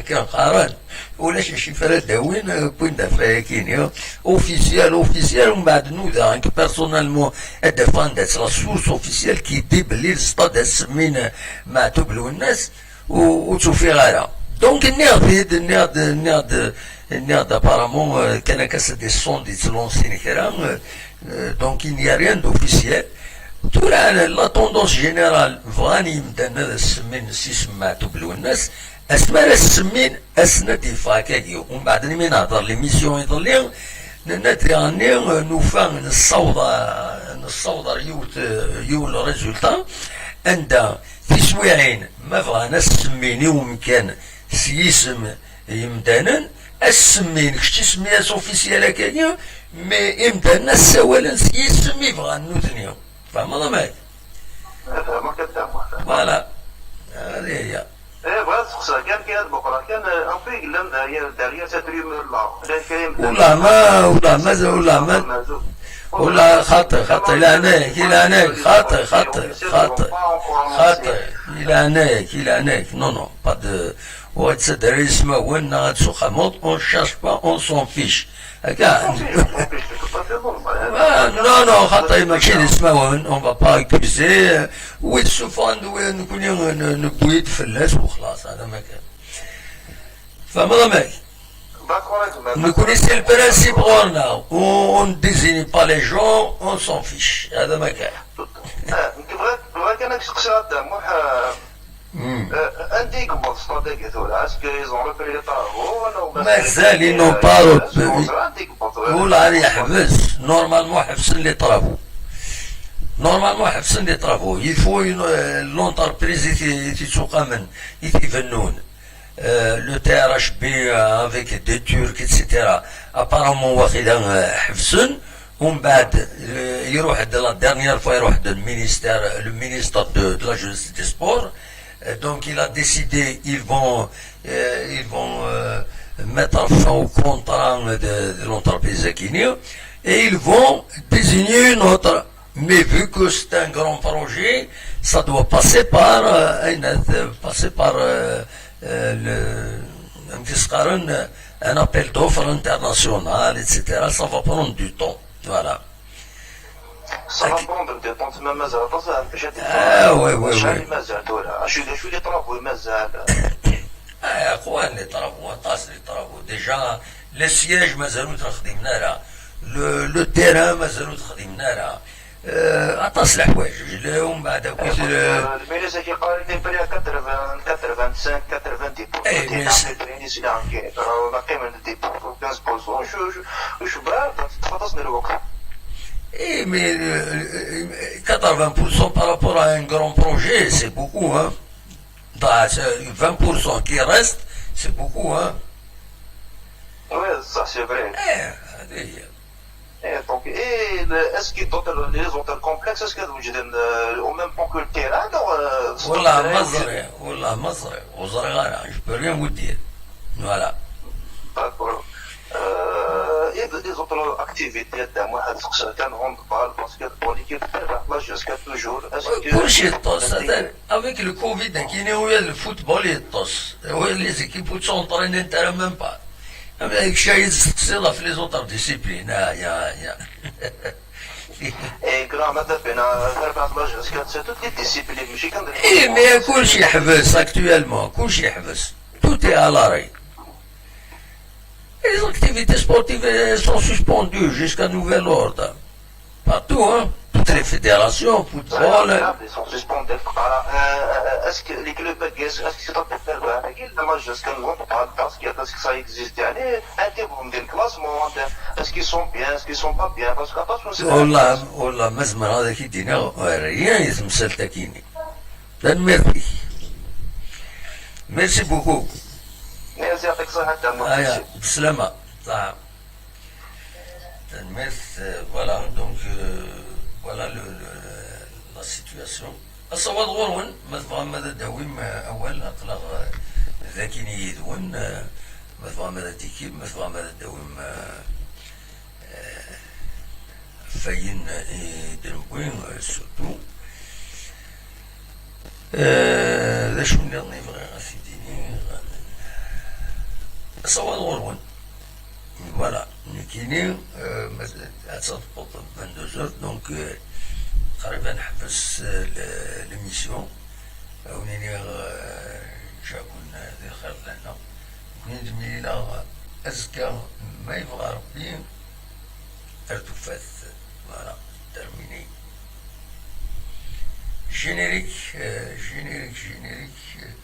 كان قارن. ولا شي، شي فرد داوين، آه، بوين دافع كينيا. Officiel, officiel، ومن بعد نودا، انك personnellement، ادفان دات la source officielle qui dit بلي السطاد السمين ماتوب لو الناس. و-، وتوفي غيرها. Donc, نيغ فيد، نيغ د-، نيغ د-، نيغ د apparemment، آه، كان كاس دي سون دي تلونسين كرا، آه، آه، donc, il n'y a rien d'officiel. تورا، أنا، la tendance générale، بغاني يمدان هذا السمين، سي سمعتو بلو الناس، اسماء السمين، اسنا دي فاكاكي، ومن بعد من هضر l'émission يضلي، ن-، ندري عني، آه، نوفا نصوض، آه، نصوض يوت، آه، يول résultat، عند تسويعين، ما بغانا السمين يوم كان سيسم يمدانن، السمين كشتي سميات officiel هكايا، mais يمدانن السوالن سيسم يبغى النوتنيا. فاهم الله معاك؟ فاهمك، فاهمك. Voilà. هذه هي. ايه، بغا Seqsaɣ kan, kan ad muqleɣ kan, euh, un peu yellan derrière, derrière cette rumeur-là. Llan kra imdanen. Ulama, ulama, ulama. Mazal. Ula xaṭi, xaṭi, leɛnaya-k, leɛnaya-k, xaṭi, xaṭi, xaṭi, xaṭi, leɛnaya-k, leɛnaya-k. Non, non, pas de, ur ttadar ismawen, neɣ ad tuqameḍ, on cherche pas, on s'en fiche. Akka. Ah, non, non, xaṭi, mačči d ismawen, on va pas accuser, euh, wid suffɣen, wid nekni, euh, ne-, newwi-d fell-as, wexlaṣ, hada ma kan. Tfehmeḍ amek? D'accord, avec ma-, nekni, c'est le principe ɣur-neɣ. On, on ne désigne pas les gens, on s'en fiche. Hada ma kan. Ah, nekk bɣiɣ, bɣiɣ kan ad k-steqsiɣ a Dda Muḥ, ah, hmm, euh, anda i yewweḍ stade-agi tura? Est-ce qu'ils ont repris les travaux, wala mazal, ils n'ont pas repris. Anda i yewweḍ? Ula yeḥbes. Normalement, ḥebsen les travaux. Normalement, ḥebsen les travaux. Il faut une, euh, l'entreprise i t-, i t-ittuqamen, i t-ibennun. Euh, le T R H B, euh, avec des Turcs, et cetera. Apparemment, waqila, euh, ḥebsen. Umbeɛd, euh, iruḥ-d la dernière fois, iruḥ-d le ministère, le ministre de, de la jeunesse et des sports. Euh, donc, il a décidé, ils vont, euh, ils vont, euh, mettre fin au contrat de, de l'entreprise Aquino et ils vont désigner une autre. Mais vu que c'est un grand projet, ça doit passer par, euh, une aide, euh, passer par, euh, euh, le, un appel d'offres international, et cetera. Ça va prendre du temps. Voilà. Ça va prendre du temps, mais mazal aṭas n lḥaǧat. Ah, oui, oui, oui. Acḥal i mazal tura? Acu, acu les travaux i mazal? Ah, ya خوان, les travaux, aṭas les travaux. Déjà, le siège, mazal ur t-xdimen ara. Le, le terrain, mazal ur t-xdimen ara. Euh, aṭas leḥwayeǧ. Umbeɛd akk, euh, le ministre qui parle des prix à quatre-vingts, quatre-vingt-cinq, quatre-vingt-dix pour cent. Eh, mais c'est des prix initiaux, euh, on a quand même des pour quinze pour cent. Je, je, je, bah, ça, ça, ça, c'est le Eh, mais, euh, euh, quatre-vingts pour cent par rapport à un grand projet, c'est beaucoup, hein. Bah, c'est vingt pour cent qui reste, c'est beaucoup, hein. Ouais, ça, c'est vrai. Eh, allez. Eh, donc, et le, est-ce que d'autres, les autres complexes, est-ce que vous êtes, euh, au même point que le terrain, donc, euh, والله ما ẓriɣ, والله ما ẓriɣ, ur ẓriɣ ara, je peux rien vous dire. Voilà. D'accord. Euh, et les autres activités, de moi, handball, basketball, équipe, la jusqu'à toujours. Est-ce que كلشي يطوس. Avec le covid, كاين ويا le football يطوس. ويا les équipes ur ttɛenṭrent même pas. Amek ay testeqsiḍ ɣef les autres disciplines? Ah, ya, ya. Et grand, ma تبينا, c'est toutes les disciplines, ماشي كان. Eh, mais كلشي يحبس actuellement, كلشي يحبس. Tout est à l'arrêt. Les activités sportives, elles sont suspendues jusqu'à nouvel ordre. Partout, hein. Toutes les fédérations, football. Voilà, ils sont suspendus. Voilà. Euh, euh, est-ce que les clubs, est-ce que c'est pas pour faire, euh, la magie, est-ce que nous, on parle parce que, parce que ça existe, يعني, un type de classement, est-ce qu'ils sont bien, est-ce qu'ils sont pas bien, parce que attention, c'est والله، والله ما زمر هذا كي دينا، rien يتمثل تاكيني. Tanemmirt-ik. Merci beaucoup. Merci, يعطيك الصحة. Aya, merci. Bislama. Tanemmirt, euh, voilà, donc, euh, voilà le, le, la situation. Asawaḍ ɣur-wen, ma tebɣam ad d-tawim, euh, awal, aql-aɣ, euh, dagi yid-wen, euh, ma tebɣam ad d-tikim, ma tebɣam ad d-tawim, euh, euh, ɣef wayen i d-newwi, euh, surtout. Euh, d acu nniḍen i bɣiɣ ad t-id-iniɣ? Asawaḍ ɣur-wen. Voilà, nekkini, euh, ma-, ad tewweḍ vingt-deux heures, donc, euh, qrib ad neḥbes, euh, le-, l'émission. Ad wen-iniɣ, euh, ǧǧa-ken, euh, di lxir d lehna. Nekkni ad mlileɣ azekka, ma yebɣa Rebbi, ar tufat. Voilà, terminé. Générique, euh, générique, générique, euh,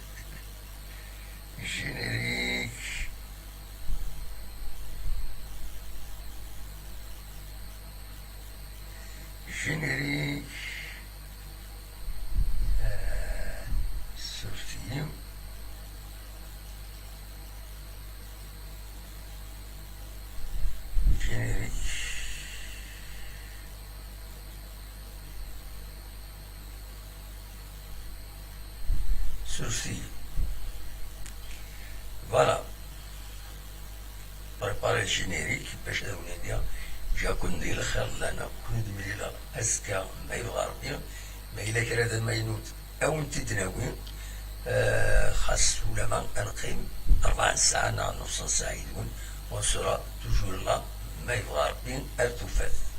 générique. Générique. Euh, sortie. Générique. Sortie. Voilà. Préparer le générique bac ad wen-iniɣ ǧǧiɣ-ken di lxir d lana. Ken ad mlileɣ azekka ma yebɣa Rebbi. Ma yella kra d amaynut, ad wen-t-id-nawi. Eh, xas ulama ad neqqim rebɛa n ssaɛa neɣ nus n ssaɛa yid-wen, on sera toujours là, ma yebɣa Rebbi ar tufat.